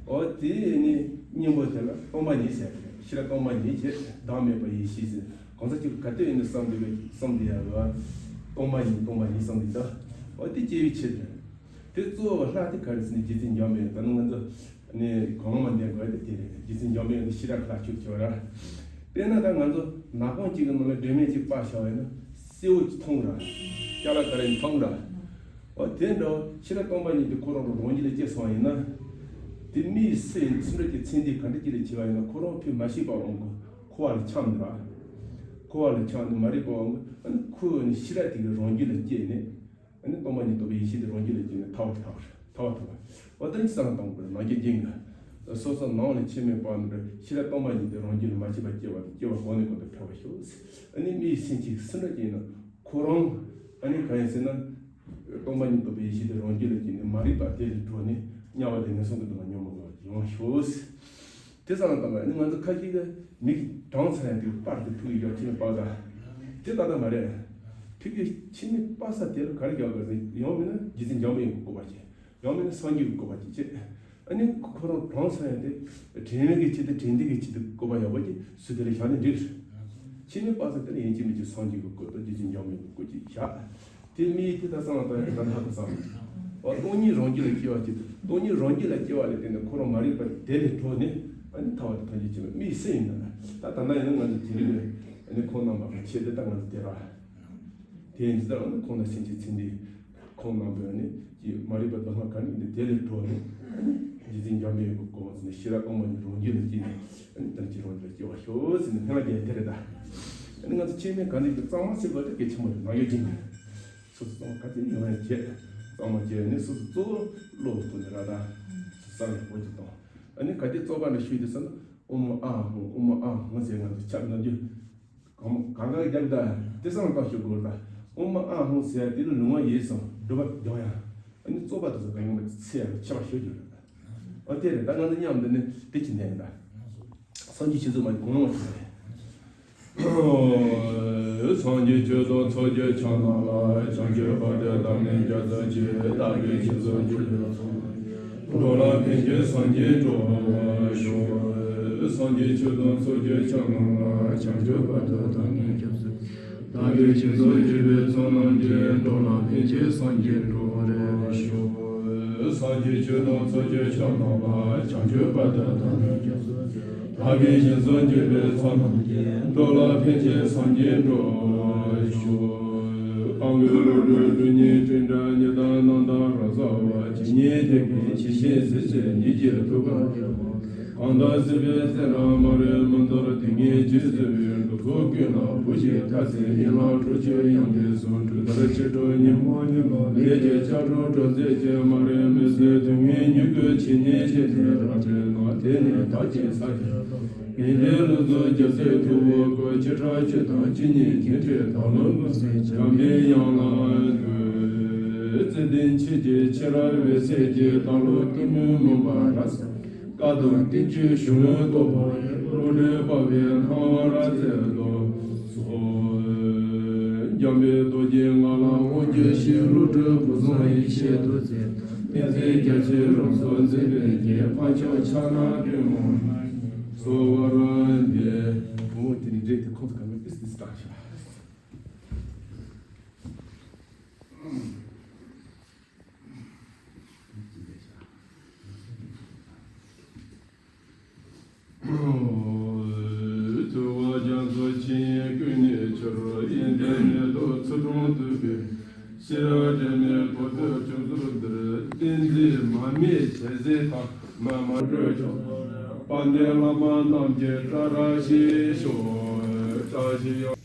འོ་དེ་ནི་གཉེན་པོ་དེ་ལ་སྟོང་པ་ཉིད་ཟེར་གྱི་རེད། ཤེས་རབ་སྟོང་པ་ཉིད་ཅེས་བདག་མེད་པ་ཡེ་ཤེས་ཟེར། གང་ཟག་གཅིག་ག་དུས་ཡིན་ན་བསམ་དུས་བསམ་དུས་ཡ་རོ། སྟོང་པ་ཉིད་སྟོང་པ་ཉིད་བསམ་དུས་ད། འོ་དེ་སྐྱེ་བའི་ཆེད་དུ། དེ་གཙོ་བོ་ལྷ་དེ་ག་རེ་ཟེར་ན་རྗེ་བཙུན་འཇམ་དཔལ། ད་ནི་ང་ཚོ་ནི་གོང་མ་འདས་དགོས་དེ་དེ་རེད། རྗེ་བཙུན་འཇམ་དཔལ་དེ་ཤེས་རབ་ལྷ་ཆོས་ཆོས་ར། དཔེར་ན་ད་ང་ཚོ་ནག་པང་གཅིག་གི་ནང་ལ་སྒྲོན་མེ་གཅིག་སྤར་བཞག་པ་ཡིན་ན་སེར་པོ་གཅིག་མཐོང་ར། ཅ་ལག་ག་རེ་མཐོང་ར། འོ་དེ་འདྲ་བོ་ཤེས་རབ་སྟོང་པ་ཉིད་དེ་ཁོ་རང་རང་རང་རྒྱུད་ལ་སྐྱེས་སོང་ཡིན་ན། དེ་མིའི་སེམས་སེམས་རྒྱུད་ཀྱི་མཚན་ཉིད་ག་འདྲ་ཅིག་ལ་སྐྱེ་བ་ཡིན་ན་ཁོ་རང་ཕན་མ་ཤེས་པ་འོང་གི། འཁོར་བ་ལ་འཁྱམས་འདུག་ར། འཁོར་བ་ལ་འཁྱམས་ནས་མ་རིག་པ་འོང་གི། ཨ་ནི་ཁོ་ནི་ཤེས་རབ་དེ་གི་རང་རྒྱུད་ལ་སྐྱེས་ནས། ཨ་ནི་སྟོང་པ་ཉིད་རྟོགས་པའི་ཡེ་ཤེས་དེ་རང་རྒྱུད་ལ་སྐྱེས་ནས་ཐར་བ་ཐར་བ་ཐར་བ་ཐར་བ། འོ་དེ་ནི་བསམ་བློ་བཏང་དགོས་རེད། ནང་རྒྱུད་རྒྱན་གྱི། སོ་སོ་ནང་ལ་ཆོས་མེད་པ་ནི་རེད། ཤེས་རབ་སྟོང་པ་ཉིད་དེ་རང་རྒྱུད་ལ་མ་སྐྱེས་པ་སྐྱེ་བ་དེ་སྐྱེ་བ་གོང་ནས་གོང་དུ་འཕེལ་བར་ཤོག། ཨ་ནི་མིའི་སེམས་ཅན་སུ་འདྲ་ཅིག་ཡིན་ན་ཁོ་རང་ཨ་ནི་གང་ཡིན་ཟེར་ན། སྟོང་པ་ཉིད་རྟོགས་པའི་ཡེ་ཤེས་དེ་རང་རྒྱུད་ལ་སྐྱེས་ནས་མ་རིག་པ་དེ་ལས་གྲོལ་ནས་དམྱལ་བ་དང་ངན་སོང་གི་སྡུག་བསྔལ་མྱོང་མི་དགོས་པ་ཡོང་ཤོག། དེ་ཙམ་ལ་བཏང་བ་ནི་ང་ཚོ་ཁ་ཅིག་གི་མིག་གྲངས་ཚར་ཡང་དེ་པར་དུ་ཐུག་ཡོད་ཁྱི་མི་པག་ད། དེ་ལྟ་ལྟ་མ་རེད། ཁྱི་གི་ཁྱི་མི་པག་ས་དེ་ལ་ག་རེ་རྒྱག་དགོས་ཟེར་ཡང་མིན་ན་རྗེ་བཙུན་འཇམ་དཔལ་དབྱངས་ཀྱི་བཀོད་པ་བྱེད། ཡང་མིན་ན་སངས་རྒྱས་ཀྱི་བཀོད་པ་བྱེད་ཅེས། ཨ་ནི་ཁོ་རང་གྲངས་ཚར་ཡང་དེ་དྲན་མེད་ཀྱི་ཆེད་དུ་དྲན་འདི་གི་ཆེད་དུ་བཀོད་པ་ཡག་པོ་ཅིག་སུ་དེ་ལ་བཞག་ནས་འགྲིག་རེད། ཁྱི་མི་པག་ས་དེ་ལ་ཡིན་གཅིག་མིན་གཅིག་སངས་རྒྱས་ཀྱི་བཀོད་དང་རྗེ་བཙུན་འཇམ་དཔལ་དབྱངས་ཀྱི་བཀོད་ཅིག་བཞག། དེ་མིའི་དེ་ལྟ་བསམ་བློ་བཏང་ཡང་དེ་ལྟ་ལྷག་གི་བསམ། འོ་སྟོང་ཉིད་རང་རྒྱུད་ལ་སྐྱེ་བ་ཅིག་སྟོང་ཉིད་རང་རྒྱུད་ལ་སྐྱེ་བ་ལས་བརྟེན་ནས་ཁོ་རང་མ་རིག་པ་དེ་ལས་གྲོལ་ནས་ཨ་ནི་ཐར་བ་དང་ཐམས་ཅད་མཁྱེན་པ་མིའི་སེམས་ཡིན་ན་ད་ད་ལྟ་ཡིན་ན་ང་ཚོ་དེ་རིགས་ཨ་ནི་ཁོང་རྣམ་པ་གི་ཆེད་དུ་ད་ང་ཚོ་དེ་ར། དེ་ཡིན་ཙང་ཨ་ནི་ཁོང་ལ་སེམས་ཅན་ཚེ་འདིའི་ཁོང་རྣམ་པ་ནི་ཀྱི་མ་རིག་པ་སྡུག་བསྔལ་ག་ནི་འདི་དེ་ལས་གྲོལ་ནས་ཨ་ནི་རྗེ་བཙུན་འཇམ་དཔལ་གྱི་གོ་འཕང་ནས་ཤེས་རབ་སྟོང་པ་ཉིད་རང་རྒྱུད་ལ་སྐྱེས་ནས་ཨ་ནི་ཐམས་ཅད་རང་རྒྱུད་ལ་སྐྱེ་བར་ཤོག་ཟེར་ནས་སྨོན་ལམ་རྒྱག་དེ་རེད་ད། ཨ་ནི་ང་ཚོ་ཆེད་མེད་ག་ནས་ཀྱི་གཙང་མ་བྱེད་དགོས་དེ་གལ་ཆེན་པོ་རེད། ནང་ཡོད་ཀྱི་མེད། སོ་སོ་གཙང་མ་ག་ཚོད་ཡོང་ཡང་བྱེད། གཙང་མ་བྱས་ནས་སོ་སོ་གཙོ་བོ་བློ་བོ་ཐོག་ནས་ར་ད། བསམ་ཡག་པོ་ཅིག་གཏོང་། ཨ་ནི་ག་དེ་གཙོ་བོ་འདྲ་ཞུས་དུས་ཙམ་ན་ཨོཾ་ཨཱཿཧཱུྃ་ཨོཾ་ཨཱཿཧཱུྃ་ཟེར་ང་ཚོ་ཆབ་ནང་རྒྱུ། གང་གང་ག་རྒྱབ་ད་དེ་བསམ་བཏང་ཞུ་དགོས་ད། ཨོཾ་ཨཱཿཧཱུྃ་ཟེར་དེ་ལ་ལུང་བ་ཡིན་སོང་སྒྲུབ་པ་སྦྱོང་ཡ། ཨ་ནི་རྩོད་པ་དེ་ཚོ་གང་ཡོང་བ་ཚེ་ཡང་ཆེ་བ་ཞུ་རྒྱུ་རེད། ཨ་དེ་རེད་ད། ང་ཚོ་མཉམ་དུ་ནི་དེ་ཅི་ནས་ད། སངས་རྒྱས་ཆོས་ཚོགས་མ་གོང་ལོང་བ་ཞུ་རེད། སངས་རྒྱས་ཆོས་དང་ཚོགས་ཀྱི་མཆོག་རྣམས་ལ། བྱང་ཆུབ་བར་དུ་བདག་ནི་སྐྱབས་སུ་མཆི། བདག་གིས་སྦྱིན་སོགས་བགྱིས་པའི་ཚོགས་རྣམས་ཀྱིས། འགྲོ་ལ་ཕན་ཕྱིར་སངས་རྒྱས་འགྲུབ་པར་ཤོག། སངས་རྒྱས་ཆོས་དང་ཚོགས་ཀྱི་མཆོག་རྣམས་ལ། བྱང་ཆུབ་བར་དུ་བདག་ནི་སྐྱབས་སུ། བདག་གིས་སྦྱིན་སོགས་བགྱིས་པའི་ཚོགས་རྣམས་ཀྱིས། འགྲོ་ལ་ཕན་ཕྱིར་སངས་རྒྱས་འགྲུབ་པར་ཤོག། སངས་རྒྱས་ཆོས་དང་ཚོགས་ཀྱི་མཆོག་རྣམས་ལ། བྱང་ཆུབ་བར་དུ་བདག་ནི་སྐྱབས་སུ། བདག་གིས་སྦྱིན་སོགས་བགྱིས་པའི་ཚོགས་རྣམས་ཀྱིས། འགྲོ་ལ་ཕན་ཕྱིར་སངས་རྒྱས་འགྲུབ་པར་ཤོག། ཨང་ཀི་ཀླུ་སྒྲུབ་སྒྲུབ་གཉིས་སྤྲིན་བྲལ་ཉི་ཟླ་རྣམ་དག་རབ་གསལ་བ། ཇི་སྙེད་དེ་ཀུན་ཇི་བཞིན་གཟིགས་ཕྱིར་ཉིད་ཀྱི་ཐུགས་ཀར་ཕྱག་འཚལ་ལོ། གང་དག་གཟིགས་པའི་ཚེ་རབ་མ་རིག་མུན་འཐུམས་ཏིང་ངེ་འཛིན་གཟིར་བའི་འགྲོ་དྲུག་ཀུན་ལ་བུ་ཞིག་ཐར་ཚེ་ཡན་ལག་དྲུག་ཅུ་ཡོན་ཏན་གསུམ་གྲུབ་མཐར་ཕྱིན་དྲུག་ཉིན་མོ་ཉིད་ལ་ལས་ཀྱི་ལྕགས་སྒྲོག་སྒྲོག་མཛད་ཅིང་། མ་རིག་མུན་སེལ་དུས་མཐའི་མྱུ་གུ་ཇི་སྙེད་ཆེ་ཐལ་རབ་བསྒྲིལ་ན། དེ་ནི་བདག་གི་ས་ཡི་ཉི་ཟླའི་ལུས་ཚུལ་རྒྱལ་སྲས་ཐུ་བོ་སྐུ། ཆེ་ཕྲ་ཆོས་དང་ཇི་སྙེད་མཁྱེན་བརྩེ་བདག་བློ་ངོ་མཚར་འཇམ་པའི་དབྱངས་ལ་འདུད། བརྩེ་ལྡན་ཁྱེད་ཀྱི་ཕྱི་རབས་འོད་ཟེར་གྱིས། བདག་བློ་གཏི་མུག་མུན་པ་རབ་བསལ། བཀའ་དང་བསྟན་བཅོས་གཞུང་ལུགས་རྟོགས་པ་ཡི། བློ་གྲོས་སྤར་བའི་སྣང་བ་རབ་མཛད་དུ་གསོལ། འཇམ་དཔལ་རྡོ་རྗེ་ངག་དབང་དབང་རྒྱལ་ཞེས། བློ་གྲོས་ཕུན་སུམ་ཡེ་ཤེས་རྡོ་རྗེ། བསྟན་འཛིན་རྒྱ་མཚོའི་རང་གཟུགས་མཛེས་པའི་རྒྱན། འཕགས་མཆོག་ཕྱག་ན་པདྨོ་གསོལ་བར་འདེབས། བུ་མོ་དེ་ནི་འདྲེ་དེ་ཁོང་ཚོ་ག་མེད་ཏིས་ཏིས་བཏང་ཤག། ཐུབ་པ་རྒྱ་མཚོ་ཆེན་ཀུན་གནས་ཕྱིར། ཡོན་ཏན་མེ་ཏོག་ཚུལ་ཁྲིམས་བཏུད་པའི། ཤེས་རབ་དྲི་མེད་པོ་ཏི་བྱུང་ཚུལ་འདིར། བསྟན་འཛིན་མ་སྨད་ཞལ་གཟིགས་དང་མ་མ་སྤྲོས་ཀྱང་། དཔལ་ལྡན་བླ་མ་རྣམས་ཀྱི་བཀྲ་ར་ཤིས་ཤོག། བཀྲ་ཤིས་ཡང་།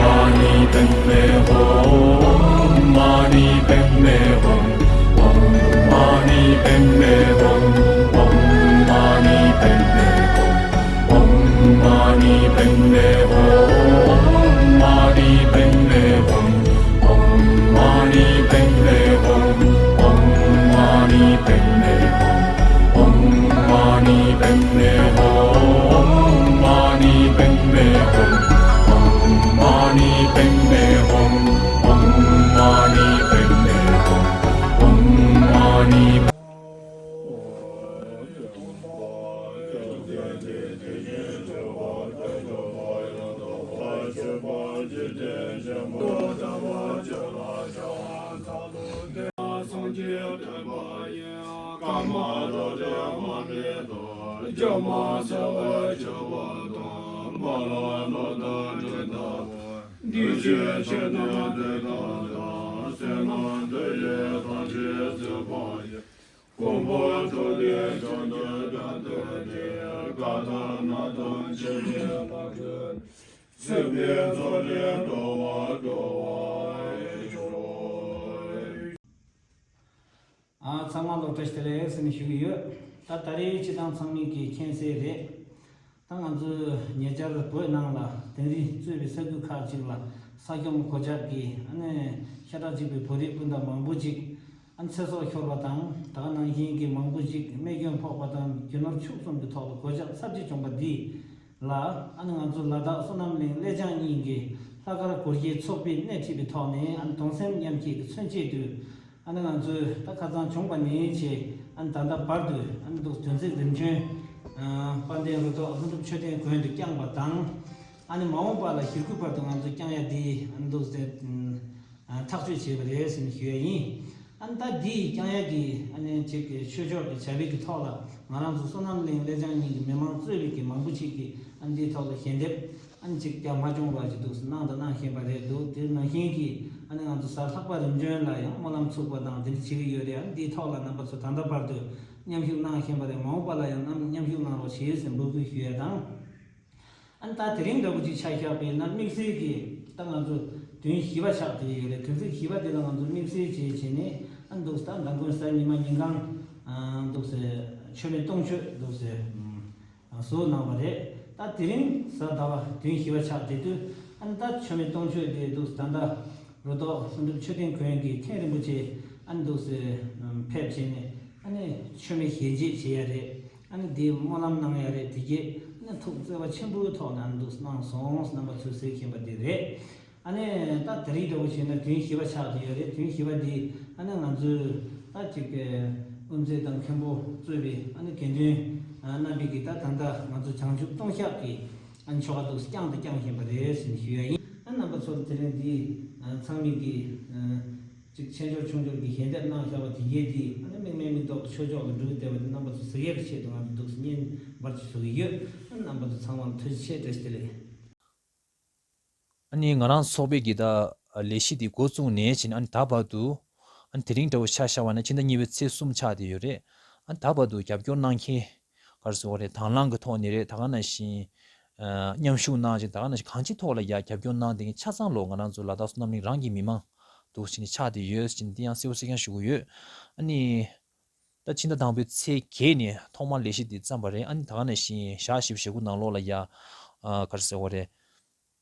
Mani padme hum, mani padme hum, hum mani padme hum, hum mani padme hum, hum mani padme hum, hum mani padme hum, hum mani padme hum, hum mani padme hum. Om mani padme hum, om mani padme hum, om mani padme hum, om mani padme hum, om mani ཨ། ཚང་མ་ལ་བཀྲ་ཤིས་བདེ་ལེགས་ཟེར་ནས་ཞུ་གི་ཡོད། ད་ད་རེས་སྤྱི་བཏང་ཚང་མས་ཀྱིས་མཁྱེན་གསལ་རེད། ད་ང་ཚོའི་ཉེ་ཆར་བོད་ནང་ལ་དིང་རི་གཙོས་པའི་ས་ཁུལ་ཁག་ཅིག་ལ་ས་སྐྱོང་སྒོ་རྒྱག་གིས་ཨ་ནི་ཤ་ཁྲག་གཅིག་པའི་བོད་རིགས་སྤུན་ཟླ་མང་པོ་ཅིག་ཨ་ནི་ཚེ་སྲོག་ཤོར་བ་དང་། ད་ག་ནང་བཞིན་གྱི་མང་པོ་ཅིག་རྨས་སྐྱོན་ཕོག་པ་དང་། རྒྱུ་ནོར་འཕྱུགས་གསུམ་གྱི་ཐོག་ལ་སྒོ་རྒྱག་ཚབས་ཆེ་བྱུང་བ་འདི་ལ། ཨ་ནི་ང་ཚོ་ལ་དྭགས་བསོད་ནམས་གླིང་ཀླད་བྱང་གཉིས་ཀྱི་ལྷག་དཀར་སྒོར་གྱི་ཚོགས་པས་སྣེ་ཁྲིད་པའི་ཐོག་ནས། ཨ་ནི་གདུང་སེམས་མཉམ་སྐྱེད་ཀྱི་མཚོན་བྱེད་དུ། ཨ་ནི་ང་ཚོས་ད་ཁ་སང་བྱུང་བ་ནས་བྱས། ཨ་ནི་ད་ལྟ་བར་དུ། ཨ་ནི་འདུག་དོན་ཚིག་རིམ་བྱོན། ཨ། དཔལ་ལྡན་རུ་ཐོག་ལྷུན་གྲུབ་མཆོད་རྟེན་དགོན་དུ་བསྐྱངས་པ་དང་། ཨ་ནི་མ་འོངས་པ་ལ་ཞེ་དགུའི་བར་དུ་ང་ཚོས་བསྐྱང་ཡ་འདི། ཨ་ནི་འདུག་ཟེར། ཨ། ཐག་གཅོད་བྱས་པ་རེད་ཟེར་ནས་ཞུ་ཡ་ཡིན། ཨ་ནི་ད་འདི་བསྐྱང་ཡ་གི། ཨ་ནི་ཅིག་གི་ཆོས་ཕྱོགས་ཀྱི་བྱ་བའི་གི་ཐོག་ལ། ང་རང་ཚོ་བསོད་ནམས་གླིང་ཀླད་བྱང་གཉིས་ཀྱི་མི་མང་གཙོས་པའི་གི་མང་པོ་ཅིག་གིས། ཨ་ནི་འདིའི་ཐོག་ལ་ཞལ་འདེབས། ཨ་ནི་ཅིག་རྒྱག་མ་བྱུང་བ་ཅིག་འདུག་སེ་གནང་དང་གནང་བཞིན་པ་རེད་འདུག་དེ་ནང་བཞིན་གྱི། ཨ་ནི་ང་ཚོ་གཟའ་ལྷག་པ་རིམ་བྱོན་ལ་ཡང་སྨོན་ལམ་ཚུགས་པ་དང་དེ་འདྲ་བྱེད་ཀྱི་ཡོད་རེད། ཨ་ནི་འདིའི་ཐོག་ལ་རྣམ་པ་ཚོ་ད་ལྟ་བར་དུ་མཉམ་ཞུགས་གནང་བཞིན་པ་རེད། མ་འོངས་པ་ལ་ཡང་རྣམ་མཉམ་ཞུགས་གནང་རོགས་བྱེད་ཟེར་འབོད་སྐུལ་ཞུ་ཡ་དང་། ཨ་ནི་ད་དེ་རིང་འདྲ་པོ་ཅིག་ཆ་བཞག་པ་ཡིན་ན། དམིགས་བསལ་གྱི་ད་ང་ཚོ་དོན་བཞི་པ་ཆགས་བསྡད་ཡོད་རེད། དོན་ཚན་བཞི་པ་དེ་ལ་ང་ཚོ་དམིགས་བསལ་བྱས་བྱས་ནས། ཨ་ནི་འདུག་སེ་ད་མདང་དགོང་གཟའ་ཉི་མ་ཉིན་གང་། ཨ། འདུག་སེ་མཆོད་མེ་སྟོང་མཆོད་འདུག་སེ། ཨ། བཟོ་གནང་བ་རེད། ད་དེ་རིང་གཟའ་ཟླ་བ་དོན་བཞི་པ་ཆགས་བསྡད་དུས། ཨ་ནི་ད་མཆོད་མེ་སྟོང་མཆོད་དེ་འདུག་སེ་ད་ལྟ་རུ་ཐོག་ལྷུན་གྲུབ་མཆོད་རྟེན་དགོན་གྱི་མཁན་རིན་པོ་ཆེ། ཨ་ནི་འདུག་སེ་ཕེབས་བྱས་ནས། ཨ་ནི་མཆོད་མེ་ཞལ་འབྱེད་བྱེད་ཡ་རེད། ཨ་ནི་དེའི་སྨོན་ལམ་གནང་ཡ་རེད། དེ་རྗེས་ཨ་ནི་ཐུགས་བརྩེ་བ་ཆེན་པོའི་ཐོག་ནས་འདུག་སེ་གནང་སོང་ཟེར་རྣམ་པ་ཚོས་གཟིགས་བཞིན་པ་འདི་རེད། ཨ་ནི་ད་དེ་རིང་འདྲ་པོ་བྱས་ན་དོན་བཞི་པ་ཆགས་བསྡད་ཡོད་རེད། དོན་བཞི་པ་འདི་ཨ་ནི་ང་ཚོའི་ད་ཅིག་གི་དབུ་མཛད་དང་མཁན་པོ་གཙོས་པའི། ཨ་ནི་དགེ་འདུན་རྣམ་པས་ཀྱིས་ད་ད་ལྟ་ང་ཚོ་བྱང་ཆུབ་སྟོང་གཤགས་ཀྱི། ཨ་ནི་ཆོ་ག་འདུག་སེ་བསྐྱངས་དང་བསྐྱང་བཞིན་པ་རེད་ཟེར་ནས་ཞུ་ཡ་ཡིན། ཨ་ནི་རྣམ་པ་ཚོར་དེ་རིང་འདི། ཨ། ཚང་མས་ཀྱིས། ཨ། ཅིག་ཆེ་འབྱོར་ཆུང་འབྱོར་གྱི་ཞལ་འདེབས་གནང་བཞག་པ་དེ་གས་དེ། ཨ་ནི་དམིགས་མེད་མིག་ཏོག་གི་ཆོས་ཕྱོགས་ལ་འགྲོ་གི་བསྡད་པ་དེ་རྣམ་པ་ཚོ་གཟིགས་ཡས་ཀྱི་ཆེད་དུ་ང་ཚོ་འདུག་སེ་བརྙན་འབར་ཅིག་བཟོ་གི་ཡོད། ཨ་ནི་རྣམ་པ་ཚོ་ཚང་མ་ལ་ཐུགས་རྗེ་ཆེ། བཀྲ་ཤིས་བདེ་ལེགས། ཨ་ནི་ང་རང་ཚོགས་པའི་གི་ད་ལས་གཞི་དེ་འགོ་བཙུགས་ནས་བྱས་ནས། ཨ་ནི་ད་བར་དུ། ཨ་ནི་དེ་རིང་འདྲ་པོ་ཆ་བཞག་པ་ན་ཕྱི་ཟླ་གཉིས་པའི་ཚེས་གསུམ་ཆགས་བསྡད་ཡོད་རེད། ཨ་ནི་ད་བར་དུ་རྒྱབ་སྐྱོར་གནང་མཁན། ག་རེ་ཟེར་དགོས་རེད། དང་བླངས་ཀྱི་ཐོག་ནས་རེད། ད་ག་ནང་བཞིན། ཨ། མཉམ་ཞུགས་གནང་བྱས། ད་ག་ནང་བཞིན་གང་ཅིའི་ཐོག་ལ་ཡ་རྒྱབ་སྐྱོར་གནང་བསྡད་མཁན་ཆ་ཚང་ལོ། ང་རང་ཚོ་ལ་དྭགས་བསོད་ནམས་གླིང་རང་གི་མི་མང་འདུག་སེ་བྱས་ནས་ཆགས་བསྡད་ཡོད་ཟེར་ནས་འདི་ཡང་གསལ་པོ་གསལ་རྐྱང་ཞུ་གི་ཡོད། ཨ་ནི་ད་ཕྱི་ཟླ་དང་པོའི་ཚེས་བརྒྱད་ནས་ཐོག་མར་ལས་གཞི་འདི་བརྩམས་པ་རེད། ཨ་ནི་ད་ག་ནང་བཞིན་ཞག་བཞི་བཅུ་ཞེ་དགུ་ནང་ལོགས་ལ་ཡ། ཨ། ག་རེ་ཟེར་དགོས་རེད།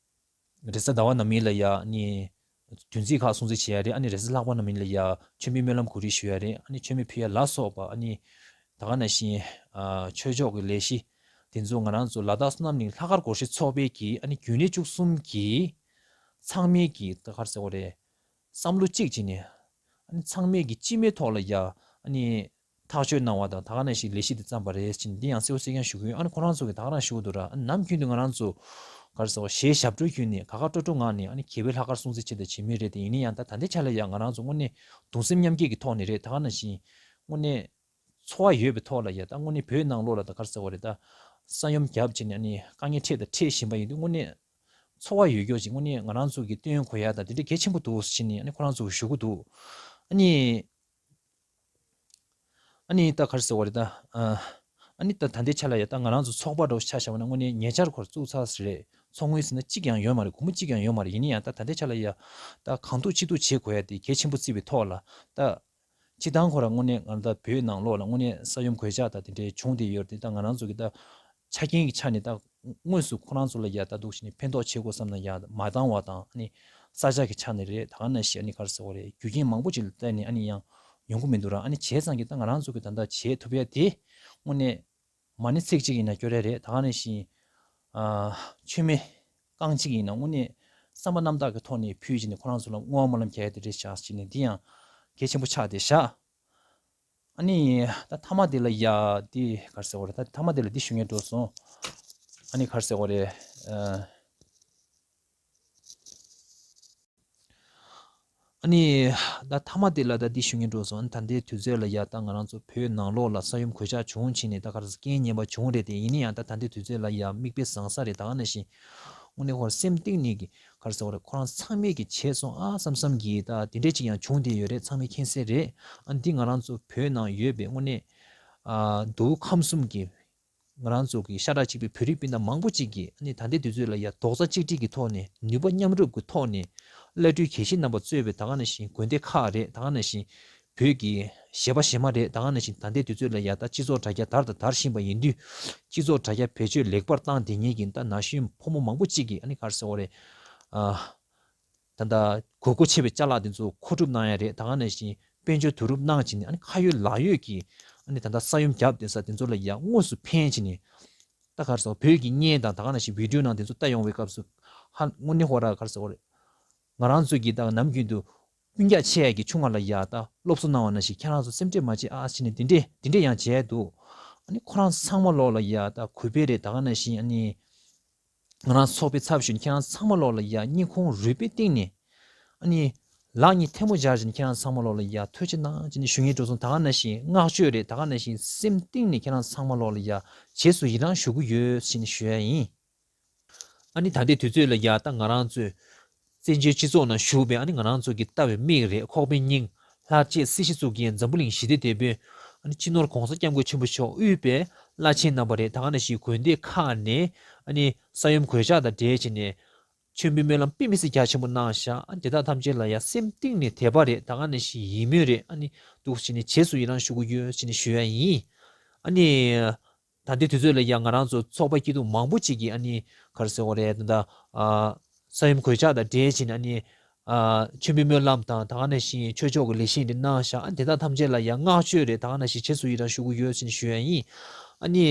རེས་གཟའ་ཟླ་བ་ནམ་ཡིན་ལ་ཡ། ཨ་ནི་ བདུན་ཚིགས་ཁག་སྲུང་བརྩི་བྱེད་ཡ་རེད། ཨ་ནི་རེས་གཟའ་ལྷག་པ་ནམ་ཡིན་ལ་ཡ་མཆོད་མེ་སྨོན་ལམ་གོ་སྒྲིག་ཞུ་ཡ་རེད། ཨ་ནི་མཆོད་མེ་ཕུལ་ཡ་ལ་སོགས་པ། ཨ་ནི་ད་ག་ནང་བཞིན་ཨ་ཆོས་ཕྱོགས་ཀྱི་ལས་གཞི་དེ་ཚོ་ང་རང་ཚོ་ལ་དྭགས་བསོད་ནམས་གླིང་ལྷག་དཀར་སྒོར་གཞས་ཚོགས་པའི་གི་ཨ་ནི་རྒྱུན་ལས་བཅུ་གསུམ་གི་ཚང་མའི་གི་ད་ག་རེ་ཟེར་དགོས་རེད། བསམ་བློ་གཅིག་བྱས་ནས། ཨ་ནི་ཚང་མས་ཀྱི་སྤྱི་མོས་ཐོག་ལ་ཡ། ཨ་ནི་ཐག་གཅོད་གནང་བ་དང་། ད་ག་ནང་བཞིན་ལས་གཞི་འདི་བརྩམས་པ་རེད་ཅེས་འདི་ཡང་གསལ་པོ་གསལ་རྐྱང་ཞུ་གི་ཡོད། ཨ་ནི་ཁོ་རང་ཚོ་གིས་ད་ག་རང་ཞུ་གི་འདུག་ར། ཨ་ནི་ནམ་རྒྱུན་དུ་ང་རང་ཚོ་ག་རེ་ཟེར་བ། གཞས་ཞབས་བྲོ་བརྒྱུད་ནས་དགའ་དགའ་སྤྲོ་སྤྲོ་ངང་ནས། ཨ་ནི་དགེ་བའི་ལྷག་དཀར་སྲུང་བརྩི་བྱེད་དང་བྱེད་མུས་རེད་དེ། ཡིན་ན་ཡང་ད་ད་ལྟའི་ཆ་ལ་ཡ་ང་རང་ཚོ་དངོས་གནས་གདུང་སེམས་མཉམ་སྐྱེད་ཀྱི་ཐོག་ནས་རེད། ད་ག་ནང་བཞིན་དངོས་གནས་ཚོར་བ་ཡོད་པའི་ཐོག་ལ་ཡ། ད་དངོས་གནས་བོད་ནང་ལོགས་ལ་ད་ག་རེ་ཟེར་བ་རེད། ད་ས་ཡོམ་བརྒྱབ་བྱས་ནས། ཨ་ནི་དཀའ་ངལ་འཕྲད་དང་འཕྲད་བཞིན་པ་ཡིན་དུས། དངོས་གནས་ཚོར་བ་ཡོད་རྒྱུ་ཅིག་དངོས་གནས་ང་རང་ཚོ་གིས་བཏོན་དགོས་ཡ་ད་དེ་འདྲ་གལ་ཆེན་པོ་འདུག་ཟེར་ནས་ཨ་ནི་ཁོ་རང་ཚོ་ཞུ་གི་འདུག། ཨ་ནི། ཨ་ནི་ད་ག་རེ་ཟེར་བ་རེད་ད། ཨ་ཨ་ནི་ད་ད་ལྟའི་ཆ་ལ་ཡ་ད་ང་རང་ཚོ་ཚོགས་པ་འདྲ་བོ་ཆ་བཞག་པ་ན་དངོས་གནས་ཉེ་ཆར་ཁོར་བཙུགས་ཚར་ཟེར་རེད། ཚོགས་དངུལ་ཟེར་ན་གཅིག་ཀྱང་ཡོད་མ་རེད། སྒོར་མོ་གཅིག་ཀྱང་ཡོད་མ་རེད། ཡིན་ན་ཡང་ད་ད་ལྟའི་ཆ་ལ་ཡ་ད་གང་ཐུབ་ཅི་ཐུབ་བྱེད་དགོས་ཡ་དེ་གལ་ཆེན་པོ་བརྩིས་པའི་ཐོག་ལ། ད་སྤྱིར་བཏང་ཁོ་རང་དངོས་གནས་ང་ད་བོད་ནང་ལོགས་ལ་དངོས་གནས་ས་ཡོམ་གོད་ཆག་ད་དེ་འདྲའི་བྱུང་བསྡད་ཡོད་རེད། ད་ང་རང་ཚོ་གི་ད་ཆ་རྐྱེན་གྱི་ཆ་ནས་ད་དངོས་སུ་ཁོ་རང་ཚོ་ལ་ཡ་ད་འདུག་བྱས་ནས་ཕན་ཐོགས་བྱེད་དགོས་བསམ་ན་ཡ་མ་འདང་བ་དང་། ཨ་ནི་ས་ཆ་གི་ཆ་ནས་རེད། ད་ག་ནང་བཞིན་ཨ་ནི་ག་རེ་ཟེར་བ་རེད། རྒྱུ་རྐྱེན་མང་པོ་ཅིག་ལ་བརྟེན་ནས་ཨ་ནི་ཡང་ཡོང་གི་མི་འདུག་ར། ཨ་ནི་བྱས་ཙང་གི་ད་ང་རང་ཚོ་གི་ད་ལྟ་བྱེད་ཐུབ་ཡ་དེ་དངོས་གནས་མ་ཎི་ཚིག་གཅིག་ཡིན་ན་སྐྱོར་ཡ་རེད། ད་ག་ནང་བཞིན་ཨ་མཆོད་མེ་རྐང་གཅིག་ཡིན་ན་དངོས་གནས་བསམ་པ་རྣམ་དག་གི་ཐོག་ནས་ཕུལ་བྱས་ནས་ཁོ་རང་ཚོ་ལ་བསྔོ་བ་སྨོན་ལམ་རྒྱག་ཡ་དེ་རེད་བཞག་བྱས་ནས། འདི་ཡང་གལ་ཆེན་པོ་ཆགས་བསྡད་བཞག། ཨ་ནི་ད་མཐའ་མ་དེ་ལ་ཡ་འདི་ག་རེ་ཟེར་བ་རེད། ད་མཐའ་མ་དེ་ལ་འདི་ཞུ་སྙིང་འདོད་སོང་། ཨ་ནི་ག་རེ་ཟེར་བ་རེད། ཨ་ཨ་ནི་ད་མཐའ་མ་དེ་ལ་ད་འདི་ཞུ་སྙིང་འདོད་སོང་། ཨ་ནི་ད་ལྟའི་དུས་ཚོད་ལ་ཡ་ད་ང་རང་ཚོ་བོད་ནང་ལོགས་ལ་ས་ཡོམ་གོད་ཆག་བྱུང་བྱས་ནས་ད་ག་རེ་ཟེར། རྐྱེན་ངན་པ་བྱུང་རེད་དེ། ཡིན་ན་ཡང་ད་ད་ལྟའི་དུས་ཚོད་ལ་ཡ་མིག་དཔེ་བཟང་ས་རེད། ད་ག་ནང་བཞིན་དངོས་གནས་ཁོ་རང་སེམས་གཏིང་ནས་ཀྱི་ག་རེ་ཟེར་བ་རེད། ཁོ་རང་ཚང་མས་ཀྱི་བྱས་སོང་ཨ་བསམ་བསམ་གྱི་ད་དེ་འདྲས་ཅིག་ཡང་བྱུང་བསྡད་ཡོད་རེད། ཚང་མས་མཁྱེན་གསལ་རེད། ཨ་འདི་ང་རང་ཚོ་བོད་ནང་ཡོད་པའི་དངོས་གནས་ཨ་མདོ་དབུས་ཁམས་གསུམ་གྱི་ང་རང་ཚོ་གི་ཤ་ཁྲག་གཅིག་པའི་བོད་རིགས་སྤུན་ཟླ་མང་པོ་ཅིག་གིས་ཨ་ནི་ད་ལྟའི་དུས་ཚོད་ལ་ཡ་རྡོག་རྩ་གཅིག་སྒྲིལ་གྱི་ཐོག་ནས། ནུས་པ་མཉམ་རུབ་ཀྱི་ཐོག་ནས། བླ་སྤྲུལ་དགེ་བཤེས་རྣམ་པ་གཙོས་པའི་ད་ག་ནང་བཞིན་དགོན་སྡེ་ཁག་རེད། ད་ག་ནང་བཞིན་བོད་ཀྱི་གཞས་པ་གཞས་མ་རེད། ད་ག་ནང་བཞིན་ད་ལྟའི་དུས་ཚོད་ལ་ཡ་ད་སྤྱི་ཚོགས་དྲ་རྒྱ་དར་དང་དར་བཞིན་པ་ཡིན་དུས། སྤྱི་ཚོགས་དྲ་རྒྱ་བེད་སྤྱོད་ལེགས་པར་བཏང་བསྡད་མཁན་གྱི་ད་ན་གཞོན་ཕོ་མོ་མང་པོ་ཅིག་གིས་ཨ་ནི་ག་རེ་ཟེར་བ་རེད། ཨ་ད་ལྟ་དགོས་མཁོ་ཆེ་བའི་ཅ་ལག་དེ་ཚོ་མཁོ་སྒྲུབ་གནང་ཡ་རེད། ད་ག་ནང་བཞིན་དཔལ་འབྱོར་བསྡུ་རུབ་གནང་བྱས་ནས། ཨ་ནི་ཁ་ཡོད་ལག་ཡོད་ཀྱིས་ཨ་ནི་ད་ལྟ་ས་ཡོམ་བརྒྱབ་བསྡད་ས་དེ་ཚོ་ལ་ཡ་དངོས་སུ་ཕན་བྱས་ནས། ད་ག་རེ་ཟེར། བོད་ཀྱི་བརྙན་དང་ད་ག་ནང་བཞིན་བི་ཌིའོ་ནང་དེ་ཚོ་ལྟ་ཡོང་བའི་སྐབས་སུ། ཧ་དངོས་གནས་ཧོ་ར་ག་རེ་ཟེར་བ་རེད། ང་རང་ཚོ་གིས་ད་ནམ་རྒྱུན་དུ་ཀུན་ཀྱག་ཆེ་ཡ་གི་ཆུང་བ་ལ་ཡ་ད་སློབ་གསོ་གནང་བ་ནང་བཞིན། ཁྱེད་རང་ཚོ་སེམས་ཁྲལ་མ་བྱེད་ཨ་ཟེར་ནས་དེ་འདྲས་དེ་འདྲས་ཡང་བྱས་འདུག། ཨ་ནི་ཁོ་རང་ཚང་མ་ལོག་ལ་ཡ་ད་གུས་པས་རེད། ད་ག་ནང་བཞིན་ཨ་ནི་ང་རང་ཚོགས་པའི་ཚབ་ཞུས་ནས་ཁྱེད་རང་ཚང་མ་ལོག་ལ་ཡ་སྙིང་ཁོང་རུས་པའི་གཏིང་ནས། ཨ་ནི་ལག་གཉིས་ཐལ་མོ་སྦྱར་བྱས་ནས་ཁྱེད་རང་ཚང་མ་ལོག་ལ་ཡ་ཐུགས་རྗེ་གནང་བྱས་ནས་ཞུ་སྙིང་འདོད་སོང་། ད་ག་ནང་བཞིན་བསྔགས་བརྗོད་རེད། ད་ག་ནང་བཞིན་སེམས་གཏིང་ནས་ཁྱེད་རང་ཚང་མ་ལོག་ལ་ཡ་རྗེས་སུ་ཡི་རང་ཞུ་གི་ཡོད་ཟེར་ནས་ཞུ་ཡ་ཡིན། ཨ་ནི་ད་ལྟའི་དུས་ཚོད་ལ་ཡ་ད་ང་རང་ཚོས་བཙན་བྱོལ་སྤྱི་ཚོགས་ནང་བཞུགས་པའི་ཨ་ནི་ང་རང་ཚོ་གི་ལྟ་བའི་མིག་རེད། ཁོག་པའི་སྙིང་། ལྷར་བཅས་སྲིད་ཞི་གཙུག་རྒྱན། འཛམ་བུ་གླིང་ཞི་བདེ་དེད་དཔོན། ཨ་ནི་སྤྱི་ནོར་༸གོང་ས་༸སྐྱབས་མགོན་ཆེན་པོ་མཆོག་དབུས་པའི་བླ་ཆེན་རྣམ་པ་རེད། ད་ག་ནང་བཞིན་དགོན་སྡེ་ཁག་ནས་ཨ་ནི་ས་ཡོམ་གོད་ཆག་དང་འབྲེལ་བྱས་ནས་མཆོད་འབུལ་སྨོན་ལམ་དཔེ་མི་སྲིད་རྒྱ་ཆེན་པོ་གནང་བཞག། ཨ་ནི་དེ་དག་ཐམས་ཅད་ལ་ཡ་སེམས་གཏིང་ནས་དད་པ་རེད། ད་ག་ནང་བཞིན་ཡིད་སྨོན་རེད། ཨ་ནི་འདུག་བྱས་ནས་རྗེས་སུ་ཡི་རང་ཞུ་གི་ཡོད་ཟེར་ནས་ཞུ་ཡ་ཡིན། ཨ་ནི། ད་ལྟའི་དུས་ཚོད་ལ་ཡང་ང་རང་ཚོ་ཚོགས་པ་སྐྱིད་སྡུག་མང་པོ་ཅིག་གིས་ཨ་ནི་ག་རེ་ཟེར་དགོས་རེད། ད་ལྟ་ཨ་ས་ཡོམ་གོད་ཆག་དང་འབྲེལ་བྱས་ནས་ཨ་ནི་ཨ་མཆོད་འབུལ་སྨོན་ལམ་དང་། ད་ག་ནང་བཞིན་ཆོས་ཕྱོགས་ཀྱི་ལས་གཞི་འདི་གནང་བཞག། ཨ་དེ་དག་ཐམས་ཅད་ལ་ཡང་བསྔགས་བརྗོད་རེད། ད་ག་ནང་བཞིན་རྗེས་སུ་ཡི་རང་ཞུ་གི་ཡོད་ཟེར་ནས་ཞུ་ཡ་ཡིན། ཨ་ནི་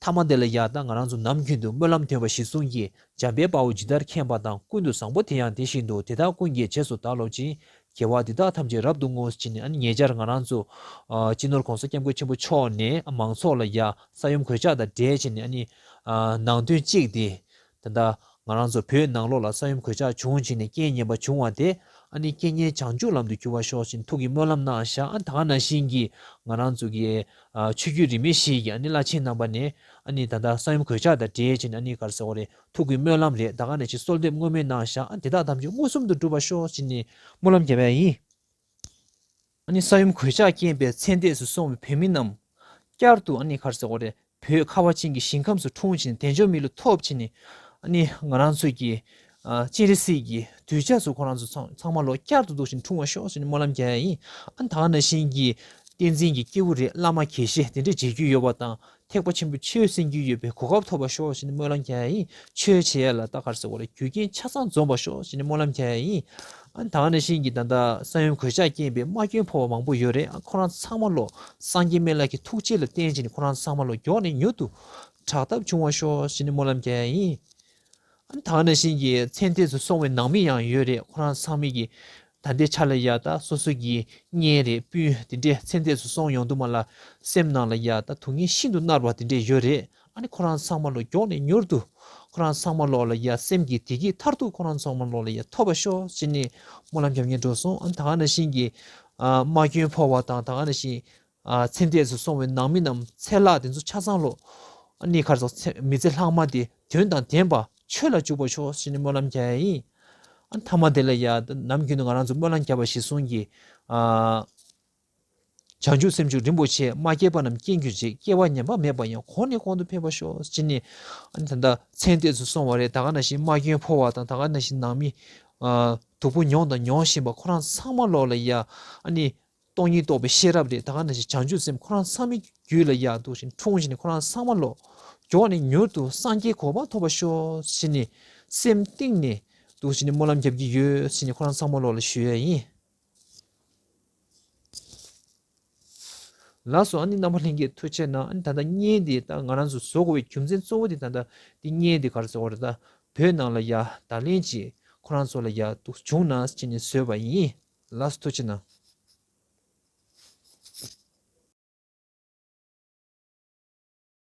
མཐའ་མ་དེ་ལ་ཡང་ད་ང་རང་ཚོ་ནམ་རྒྱུན་དུ་སྨོན་ལམ་འདོན་པ་གཞིར་བཟུང་གིས། འཇམ་དཔལ་དཔའ་བོས་ཇི་ལྟར་མཁྱེན་པ་དང་། ཀུན་ཏུ་བཟང་པོ་དེ་ཡང་དེ་བཞིན་དུ། དེ་དག་ཀུན་གྱི་རྗེས་སུ་བདག་སློབ་ཅིང་། དགེ་བ་འདི་དག་ཐམས་ཅད་རབ་ཏུ་བསྔོ་ཟེར་ནས། ཨ་ནི་ཉེ་ཆར་ང་རང་ཚོ་ཨ་སྤྱི་ནོར་༸གོང་ས་༸སྐྱབས་མགོན་ཆེན་པོ་མཆོག་ནས་མང་ཚོགས་ལ་ཡ་ས་ཡོམ་གོད་ཆག་དང་འབྲེལ་བྱས་ནས་ཨ་ནི་ཨ་ནང་དོན་གཅིག་དེ། ད་ལྟ་ང་རང་ཚོ་བོད་ནང་ལོགས་ལ་ས་ཡོམ་གོད་ཆག་བྱུང་བྱས་ནས་རྐྱེན་ངན་པ་བྱུང་བ་དེ་ཨ་ནི་རྐྱེན་ངན་བྱང་ཆུབ་ལམ་དུ་འགྱུར་བར་ཤོག་ཅེས་ཐུགས་ཀྱི་སྨོན་ལམ་གནང་བཞག། ཨ་ད་ག་ནང་བཞིན་གྱི་ང་རང་ཚོ་གི་ཨ་ཆོས་བརྒྱུད་རིས་མེད་བཞི་གི་ཨ་ནི་བླ་ཆེན་རྣམ་པ་ནས་ཨ་ནི་ད་ལྟ་ས་ཡོམ་གོད་ཆག་དང་འབྲེལ་བྱས་ནས་ཨ་ནི་ག་རེ་ཟེར་དགོས་རེད། ཐུགས་ཀྱི་སྨོན་ལམ་རེད། ད་ག་ནང་བཞིན་གསོལ་འདེབས་བསྔོ་སྨོན་གནང་བཞག། ཨ་དེ་དག་ཐམས་ཅད་མངོན་སུམ་དུ་འགྲུབ་པར་ཤོག་ཅེས་ནས་སྨོན་ལམ་རྒྱབ་ཡ་ཡིན། ཨ་ནི་ས་ཡོམ་གོད་ཆག་རྐྱེན་པས་ཚེ་འདས་སུ་སོང་བའི་བོད་མི་རྣམས་བསྐྱར་དུ་ཨ་ནི་ག་རེ་ཟེར་དགོས་རེད། བོད་ཁ་བ་ཅན་གྱི་ཞིང་ཁམས་སུ་འཁྲུངས་ཤིང་དལ་འབྱོར་མི་ལུས་ཐོབ་བྱས་ནས། ཨ་ནི་ང་རང་ཚོ་གི་ཨ་སྤྱན་རས་གཟིགས་ཀྱི་གདུལ་བྱ་ཚོ་ཁོ་རང་ཚོ་ཚང་ཚང་མ་ལོ་བསྐྱར་དུ་འདུག་ཅིང་འཁྲུངས་པར་ཤོག་ཅེས་ནས་སྨོན་ལམ་རྒྱག་ཡ་ཡིན། ཨ་ནི་ད་ག་ནང་བཞིན་གྱི་ བསྟན་འཛིན་གྱི་སྐྱེས་བུ་རེད། བླ་མ་དགེ་བཤེས་དེ་འདྲས་མཇལ་རྒྱུ་ཡོད་པ་དང་། ཐེག་པ་ཆེན་པོའི་ཆོས་གསན་རྒྱུ་ཡོད་པའི་གོ་སྐབས་ཐོབ་པར་ཤོག་ཅེས་ནས་སྨོན་ལམ་རྒྱག་ཡ་ཡིན། ཆོས་བྱེད་ཡ་ལ་ད་ག་རེ་ཟེར་དགོས་རེད། རྒྱུ་རྐྱེན་ཆ་ཚང་འཛོམས་པར་ཤོག་ཅེས་ནས་སྨོན་ལམ་རྒྱག་ཡ་ཡིན། ཨ་ནི་ད་ག་ནང་བཞིན་གྱི་ད་ལྟ་ས་ཡོམ་གོད་ཆག་རྐྱེན་པས་རྨས་སྐྱོན་ཕོག་པ་མང་པོ་ཡོད་རེད། ཨ་ཁོ་རང་ཚང་མ་ལོ་སངས་རྒྱས་སྨན་བླ་གི་ཐུགས་རྗེ་ལ་བརྟེན་བྱས་ནས་ཁོ་རང་ཚང་མ་ལོ་མགྱོགས་ནས་མྱུར་དུ་དྲག་ཐབས་བྱུང་བར་ཤོག་ཅེས་ནས་སྨོན་ལམ་རྒྱག་ཡ་ཡིན། ཨ་ནི་ད་ག་ནང་བཞིན་གྱི་ཚེ་འདས་སུ་སོང་བའི་ནང་མི་ཡང་ཡོད་རེད། ཁོ་རང་ཚང་མས་ཀྱི་ད་ལྟའི་ཆ་ལ་ཡ་ད་སོ་སོ་གི་གཉེན་རེད། སྤུན་དེ་འདྲས་ཚེ་འདས་སུ་སོང་ཡོང་དུས་མ་ལ་སེམས་ནང་ལ་ཡ་ད་སྡུག་བསྔལ་ཤིན་ཏུ་མནར་བ་དེ་འདྲས་ཡོད་རེད། ཨ་ནི་ཁོ་རང་ཚང་མ་ལོ་མགྱོགས་ནས་མྱུར་དུ་ཁོ་རང་ཚང་མ་ལོ་ལ་ཡ་སེམས་ཀྱི་བདེ་སྐྱིད་མཐར་ཐུག་ཁོ་རང་ཚང་མ་ལོ་ལ་ཡ་ཐོབ་པར་ཤོག་ཅེས་ནས་སྨོན་ལམ་རྒྱབ་མཁན་འགྲོ་སོང་། ཨ་ནི་ད་ག་ནང་བཞིན་གྱི་ཨ་རྨས་སྐྱོན་ཕོག་པ་དང་ད་ག་ནང་བཞིན་ཨ་ཚེ་འདས་སུ་སོང་བའི་ནང་མི་རྣམས་ཚེ་ལྷག་དེ་ཚོ་ཆ་ཚང་ལོ། ཨ་ནི་ག་རེ་ཟེར། ཚེ་མི་ཚེ་ལྷག་མ་དེ་དོན་དང་ལྡན་པ་ཆོས་ལ་འཇུག་པར་ཤོག་ཅེས་ནས་སྨོན་ལམ་རྒྱག་ཡ་ཡིན། ཨ་མཐའ་མ་དེ་ལ་ཡ་ནམ་རྒྱུན་དུ་ང་རང་ཚོ་སྨོན་ལམ་རྒྱབ་པ་གཞིར་བཟུང་གིས་ཨ་བྱང་ཆུབ་སེམས་མཆོག་རིན་པོ་ཆེ། མ་སྐྱེས་པ་རྣམས་སྐྱེ་གྱུར་ཅིག། སྐྱེ་བ་ཉམས་པ་མེད་པ་ཡང་། གོང་ནས་གོང་དུ་འཕེལ་བར་ཤོག་ཅེས་ནས། ཨ་ནི་ད་ལྟ་ཚེ་འདས་སུ་སོང་བ་རེད། ད་ག་ནང་བཞིན་རྨས་སྐྱོན་ཕོག་པ་དང་ད་ག་ནང་བཞིན་ནང་མི་ཨ་སྡུག་པོ་མྱོང་དང་མྱོང་བཞིན་པ་ཁོ་རང་ཚང་མ་ལོ་ལ་ཡ་ཨ་ནི། སྟོང་ཉིད་རྟོགས་པའི་ཤེས་རབ་རེད། ད་ག་ནང་བཞིན་བྱང་ཆུབ་སེམས་ཁོ་རང་ཚང་མའི་རྒྱུད་ལ་ཡ་འདུག་བཞིན་འཁྲུངས་བཞིན་ཁོ་རང་ཚང་མ་ལོ་མགྱོགས་ནས་མྱུར་དུ་སངས་རྒྱས་གོ་འཕང་ཐོབ་པར་ཤོག་ཅེས་ནས་སེམས་གཏིང་ནས་འདུག་བཞིན་སྨོན་ལམ་རྒྱབ་ཀྱི་ཡོད་ཅེས་ནས་ཁོ་རང་ཚང་མ་ལོ་ལ་ཞུ་ཡ་ཡིན། ལགས་སོ། ཨ་ནི་རྣམ་པ་ལྷན་རྒྱས་ཐུགས་རྗེ་གནང་། ཨ་ནི་ད་ལྟ་བརྙན་འདི་ད་ང་རང་ཚོ་བཟོ་དགོས་པའི་རྒྱུ་མཚན་གཙོ་བོ་དེ་ད་ལྟ་འདི་བརྙན་འདི་ག་རེ་ཟེར་དགོས་རེད། ད་བོད་ནང་ལ་ཡ་བརྡ་ལན་ཅིག་ཁོ་རང་ཚོ་ལ་ཡ་འདུག་བྱུང་ན་ཅེས་ནས་བཟོས་པ་ཡིན། ལགས་སོ། ཐུགས་རྗེ་གནང་།